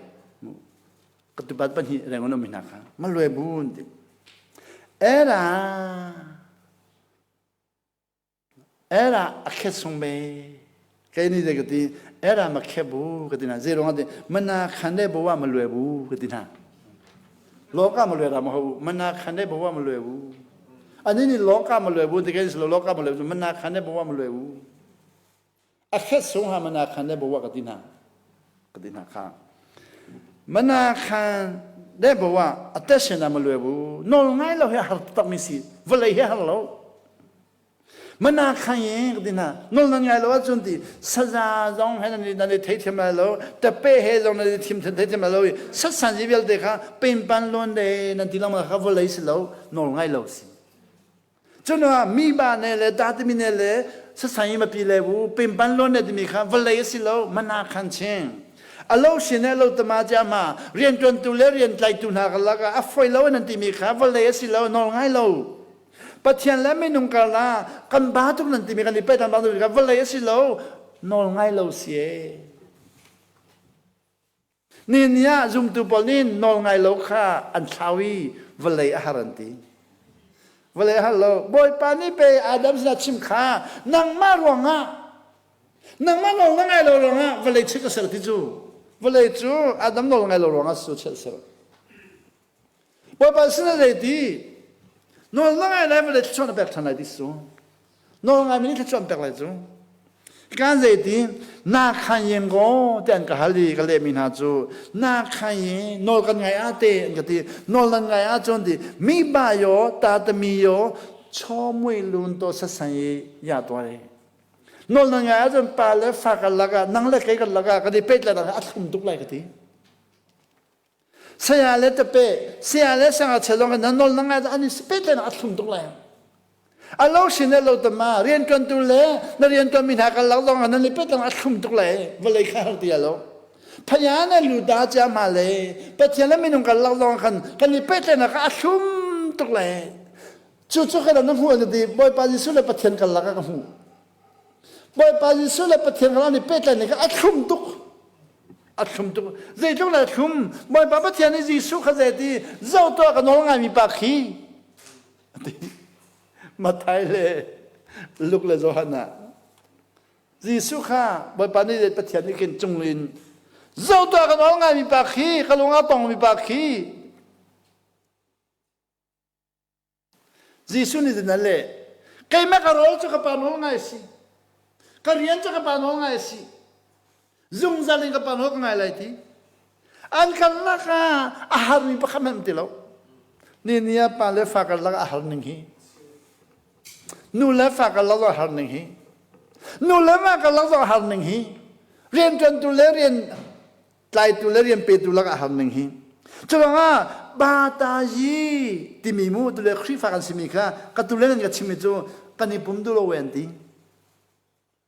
ka tupat pahnih reng an um hna kha ma luai bu ti. Era Era a khet sung me. Kei ni de ka ti era ma khe bu ka ti na. Zei ruang ti mana khan de bo wa ma lue bu ka ti na. Lo ka ma lue ra ma ho mana khan de bo wa ma lue bu. Ani ni lo ka ma lue bu ti kei lo lo ka ma lue bu mana khan de bo wa ma lue bu. A khet sung ha mana khan de bo wa ka ti na. Ka ti na kha. Mana khan de bo wa a te sena ma lue bu. Nol ngai lo he har tak mi si. Vawlei he har lo. Mana khan ye ka ti hna nol nan ngai lo ahcun ti saza zong he nan nan i theithiam lai lo tape he zong nan i thim theithiam lai lo i satsan zi vialte kha penpan lawn de nan ti lengmang kha vawlei si lo nawl ngai lo si cun ah mi ba ne le da timi ne le sasan i mapi le bu penpan lawn ne timi kha vawlei a si lo mana khan ching a lo sin le lo tama chia ma rian tuantu le rian tlaitu hna ka lak ah a foi lo nan timi kha vawlei a si lo nawl ngai lo Pathian le minung karlah kan ba tuk nan timi kan i pehtan bang tuk vawlei a si lo nawl ngai lo si e. Ni ni ah zumtu pawl nih nawl ngai lo kha an thlau i vawlei a har an ti. Vawlei a har lo. Bawipa nih pe Adam sinah chim kha nangmah ruangah nangmah nawl na ngai lo ruangah vawlei chiat a ser ti cu vawlei cu Adam nawl ngai lo ruangah su chiat a ser. Bawipa sin ah zei ti? Nawl na ngai lai vawlei thluachuah na pek ṭhan lai ti su. Nawl ngai mi nih thluachuah an pek lai cu. Kan zei ti? Na khan yen go ti an ka hal i ka lehmi hna cu na khan ye nawl kan ngai ah te an ka ti. Nawl nan ngai ah cun ti mi ba yo ta ta mi yo chaw mui lun to sa san yi ya to ai. Nawl nan ngai ah cun pa le fa kan lakah nang le kei kan lakah kan i pet lai a thlum tuk lai ka ti. Saya le tape, saya le sangachia zong nan nawl na ngai an i spet le a thlum tuk lai. A lo sin le lo tama rian tuantu le na rian tuan mi hna kan lak zong nan i pet lang a thlum tuk lai. Vawlei kha har ti lo. Phaya na lu da cha ma le Pathian le minung kan lak zong khan kan i pet le na ka a thlum tuk lai. Cu cu kan na hmu an ti Bawipa Jesuh le Pathian kan lak ka hmu. Bawipa Jesuh le Pathian kan i pehtlaih ning kha a thlum tuk. A thlum tuk. Zeitluk le thlum. Bawipa Pathian nih Jesuh kha zei ti zoh tuah ka nawl ngaimi pa khi. Ati. Matthai le Luke le Johan ah Jesuh kha Bawipa nih Pathian nih khin cung in zoh tuah ka nawl ngaimi pa khi ka lung a tongmi pa khi Jesuh nih cun a leh, keimah ka rawl cu ka pa nawl ngai a si. Ka rian cu ka pa nawl ngai a si. Zungzal in ka pa nawl ka ngai lai ti. An karlak ah a harmi pakhat hmanh ti lo. Ni ni ah pa le fa karlak a har ning hi. Nu le fa karlak a har ning hi. Nu le va karlak a har ning hi. Rianṭuantu le rian tlaitu le rian petu lakah a har ning hi. Curuangah ba ta yi timi mu tule Khrihfa kan simi kha ka tule nan ka chimmi cu kan i pum duh lo an ti.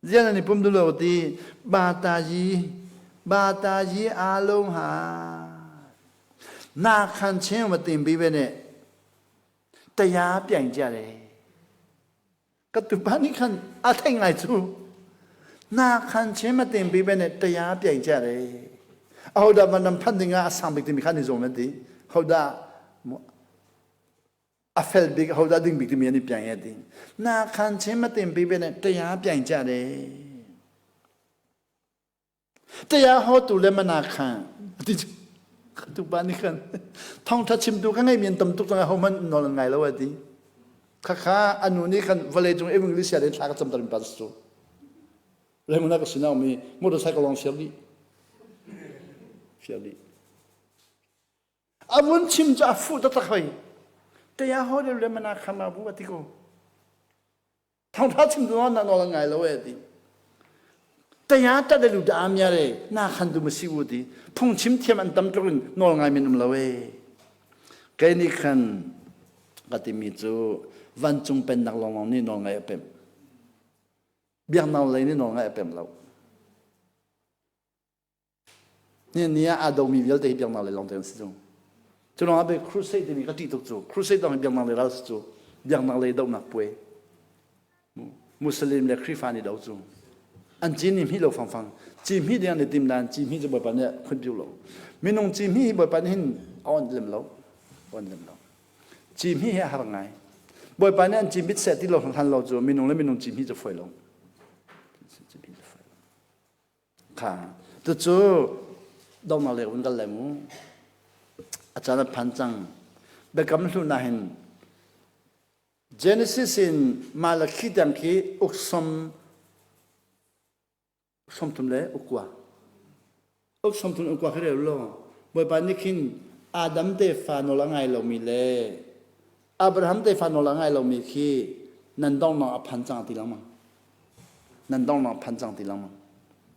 Zian an i pum duh lo ti ba ta yi ba ta yi a lung ha na khan cheng ma tim bi ve ne taya piang chia le Ka tupa nih khan a theih ngai cu. Na khan chem a tem pi bene taya piai cha re. Ahodah van ram phan dingah a sang bik timi khan i zawm an ti. Hodah a fel bik hodah ding bik timi an i piang e ti. Na khan chem a tem pi bene taya piai cha re. Taya hotu le mana kha ti tu pa nih khan thawngtha chimtu ka ngeimi an tam tuk cang ho hmanh nawl an ngai lo a ti. Khakha anu nih khan vawlei cung English in thla ka camter mi pa cu. Remuna ka sinau mi motorcycle lawng siar dih. Siar dih. A vun chim cu a fuh taktak hoi. Taya ho le mana kha ma bu a ti ko. Thawngtha chim tu na nawl ngai lo e ti. Taya ta de lu da amya re na khan du ma si u ti. Phung chim thiam an tam tluk in nawl ngai min um lo e. Kei nih khan ka timi cu vancung pennak lawnglawng nih nawl ngai a pem. Biaknak lei nih nawl ngai a pem lo. Ni ni ah aa domi vialte hi biaknak lei lawngte an si cu. Cu lawng ah be crusade timi ka ṭih tuk cu. Crusade dong hi biaknak lei ral si cu. Biaknak lei dohnak puai. Muslim le Khrihfa nih do cu. An cin ni hmi lo fangfang. Ci hmi ding an i tim nain ci hmi cu Bawipa nih khun piu lo. Minung ci hmi hi Bawipa nih hin a on lem lo. On lem lo. Ci hmi hi a har ngai. Bawipa nih an ci mit seh ti lo hlan lo cu minung le minung ci hmi cu fawi lo. Ci hmi cu fawi lo. Kha tucu donghnak lei vun kal lai mu. A caan a phan cang. Biakam hlun ah hin Genesis in Malakhi tiang khi uk som 30 le ukua. Uk 30 ukua khi rel law Bawipa nih khin Adam tefa nawl a ngai lomi le Abraham tefa nawl a ngai lomi khi nan donghnak a phan cang ti lengmang. Nan donghnak phan cang ti lengmang.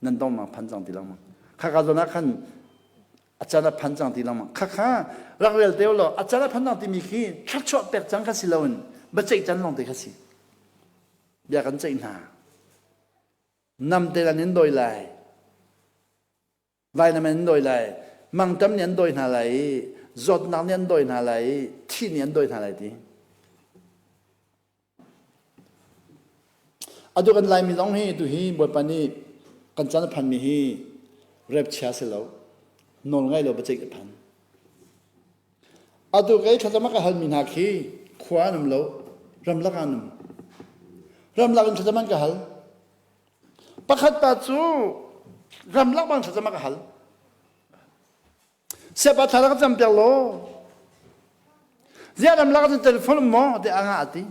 Nan donghnak phan cang ti lengmang. Khaka zawn ah khan a can a phan cang ti lengmang. Khakha rak rel te law a can a phan cang timi khi thluachuah pek cang kha si loin biaceih can lawng te kha si. Bia kan ceih hna. Nam te an in dawi lai. Vainam an dawi lai. Mangtam nih an dawi hna lai i zawtnak nih an dawi hna lai i thi nih an dawi hna lai ti. Atu kan Laimi zong hi tu hi Bawipa nih kan chan a phanmi hi rep chia si lo. Nawl ngai lo biaceih a phan. Atu kei thlacam a ka halmi hna khi khua an um lo, ramlak ah an um. Ramlak in thlacam an ka hal. Pakhat pa cu ramlak bang thlacam a ka hal. Siapa thla ka cam piak law. Ziah ramlak cun telephone um maw ti a ngah a ti.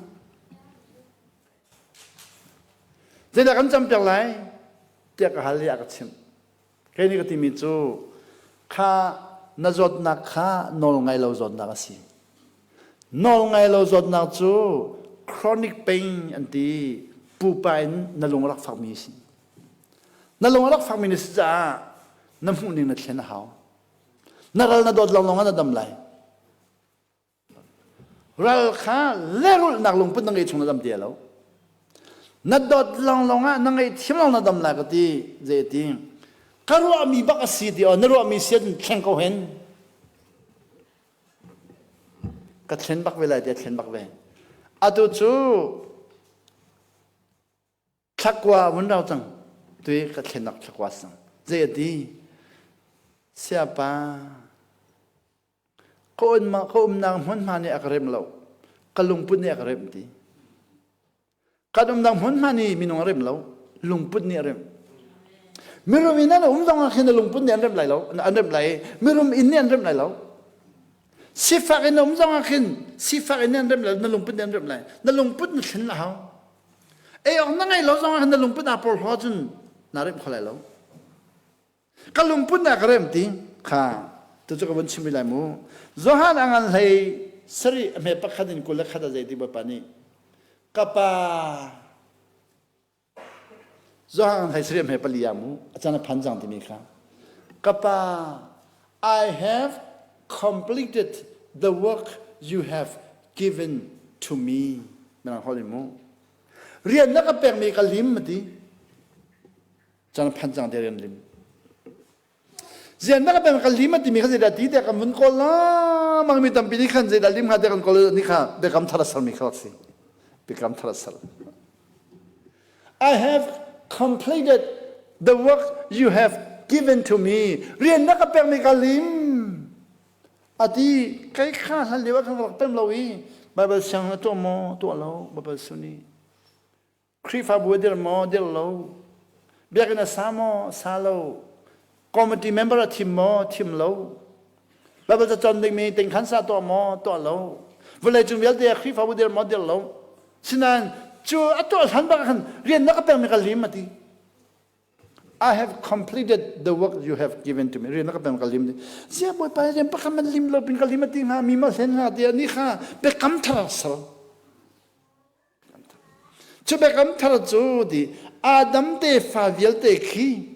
Zeidah kan cam piak lai tiah ka hal i a ka chimh. Kei nih ka timi cu kha na zawtnak kha nawl ngai lo zawtnak a si. Nawl ngai lo zawtnak cu chronic pain an ti pupa in na lung a rak fakmi a si. Na lung a rak fakmi na si caah na hmuhning na thlen a hau. Na ral na dawt lawnglawng ah na dam lai. Ral kha lehrulhnak lungput na ngeih chung na dam ti lo. Na dawt lawnglawng ah na ngaihthiam lawng na dam lai ka ti. Zei ti? Ka ruahmi bak a si ti aw na ruahmi si ahcun thleng ko hen. Ka thlen bak ve lai ti a thlen bak ve. Atu cu thlakua vun rau cang. Tui ka thlennak thlakua sang. Zei a ti? Siapa Ka umnak hmunhma nih a ka rem lo. Ka lungput nih a ka remh ti. Kan umnak hmunhma nih minung a rem lo. Lungput nih a rem. Mirum inn an um zong ah khin lungput nih an rem lai lo. An rem lai. Mirum inn nih an rem lai lo. Sifak in um zong ah khin sifak inn nih an rem lai. Na lungput nih an rem lai. Na lungput na thlen la hau. Ei awk na ngeih lo zong ah na lungput aa porhlaw cun naa remh kho lai lo. Ka lungput naa ka remh ti kha tu cu ka vun chim rih lai mu. Johan a ngan hlei sarih a hme pakhat in 21 a zei ti Bawipa nih ka pa Johan hlei sarih a hme pali ah mu a can a phan cang timi kha ka pa I have completed the work you have given to me. Mirang holh in mu. Rian na ka pekmi ka lim a ti. Cang phan cang te rian lim. Rian na ka pekmi ka lim a timi kha zeidah ti tiah kan vun kawl lengmang mi tampi nih khan zeidah lim hnga tiah kan kawl ni kha biakam thar a sermi kha rak si. Biakam thar a ser. I have completed the work you have given to me. Rian na ka pekmi ka lim. Ati kai kha hlan lio ah khan ka rak pem lo i Bible siang na tuah maw tuah lo Bible suni Khrihfabu a dir maw dir lo Biakinn a sa maw sa lo Committee member a thim maw thim lo Bible ca cawn dingmi tingkhan sa tuah maw tuah lo Vawlei cung vialte ah Khrihfabu dir maw dir lo Sinain cu a tuah hlan bak khan rian na ka pekmi ka lim a ti I have completed the work you have given to me. Rian na ka pek ka lim. Sia Bawipa rian pakhat man lim lo pin ka lim a ti hnga mi ma hlen hnga ti ni kha biakam thar ser. Cu biakam thar cu ti Adam te fa vialte khi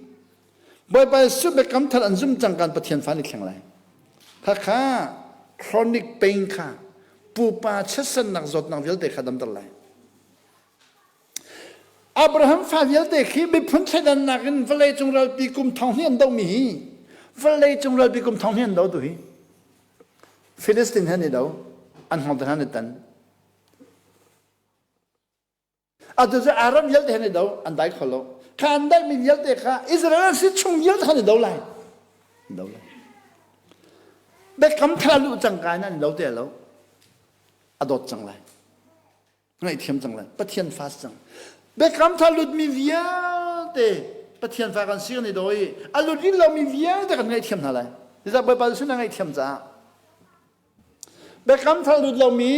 Bawipa Jesuh biakam thar an zum cang kan Pathian fa ni thleng lai. Kha kha chronic pain kha pupa chiatsannak zawtnak vialte kha damter lai. Abraham fa vialte khi miphun thleidannak in vawleicung ralpi kum thong hnih an dohmi hi vawleicung ralpi kum thong hnih an do tu hi Philistine he an i do an hngawng te hna an i tan atu cu Arab vialte he an i do an dai kho lo kha an daihmi vialte kha Israel an si chung vialte kha an i do lai do lai biakam thar luh cang ka in an do te lo a dawt cang lai ngaihthiam cang lai Pathian fa si cang biakam thar lutmi vialte Pathian fa kan si kan i daw i a lut rih lomi vialte kan ngaihthiam hna lai Zeicah Bawipa Jesuh na ngaihthiam caah biakam thar lut lomi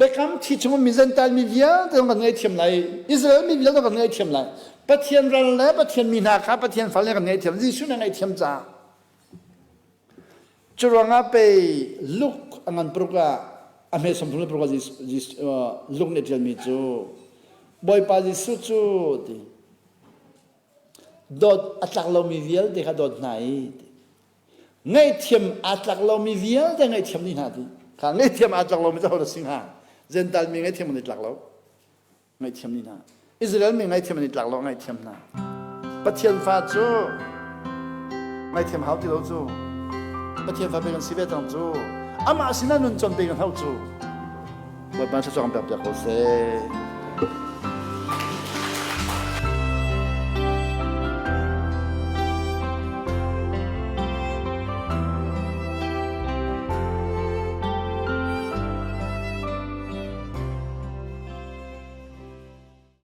biakam thi chung mi Gentile mi vialte zong kan ngaihthiam lai Israel mi vialte kan ngaihthiam lai Pathian ral le Pathian mi hna kha Pathian fale kan ngaihthiam Jesuh na ngaihthiam caah Curuangah pei Luke a ngan paruk ah a hme 36 ah Luke nih a ṭialmi cu Bawipa Jesuh cu ti dawt a tlak lomi vialte kha dawt hna i ti ngaihthiam aa tlak lomi vialte ngaihthiam dih hna ti kha ngaihthiam aa tlak lomi cu ho dah si hnga Gentile mi ngaihthiam an i tlak lo ngaihthiam ni hna Israel mi ngaihthiam an i tlak lo ngaihthiam hna Pathian fa cu ngaihthiam hau ti lo cu Pathian fa pe kan si ve cang cu amah sinah nun con pe kan hau cu Bawipa thluachuah kan pek piak ko seh.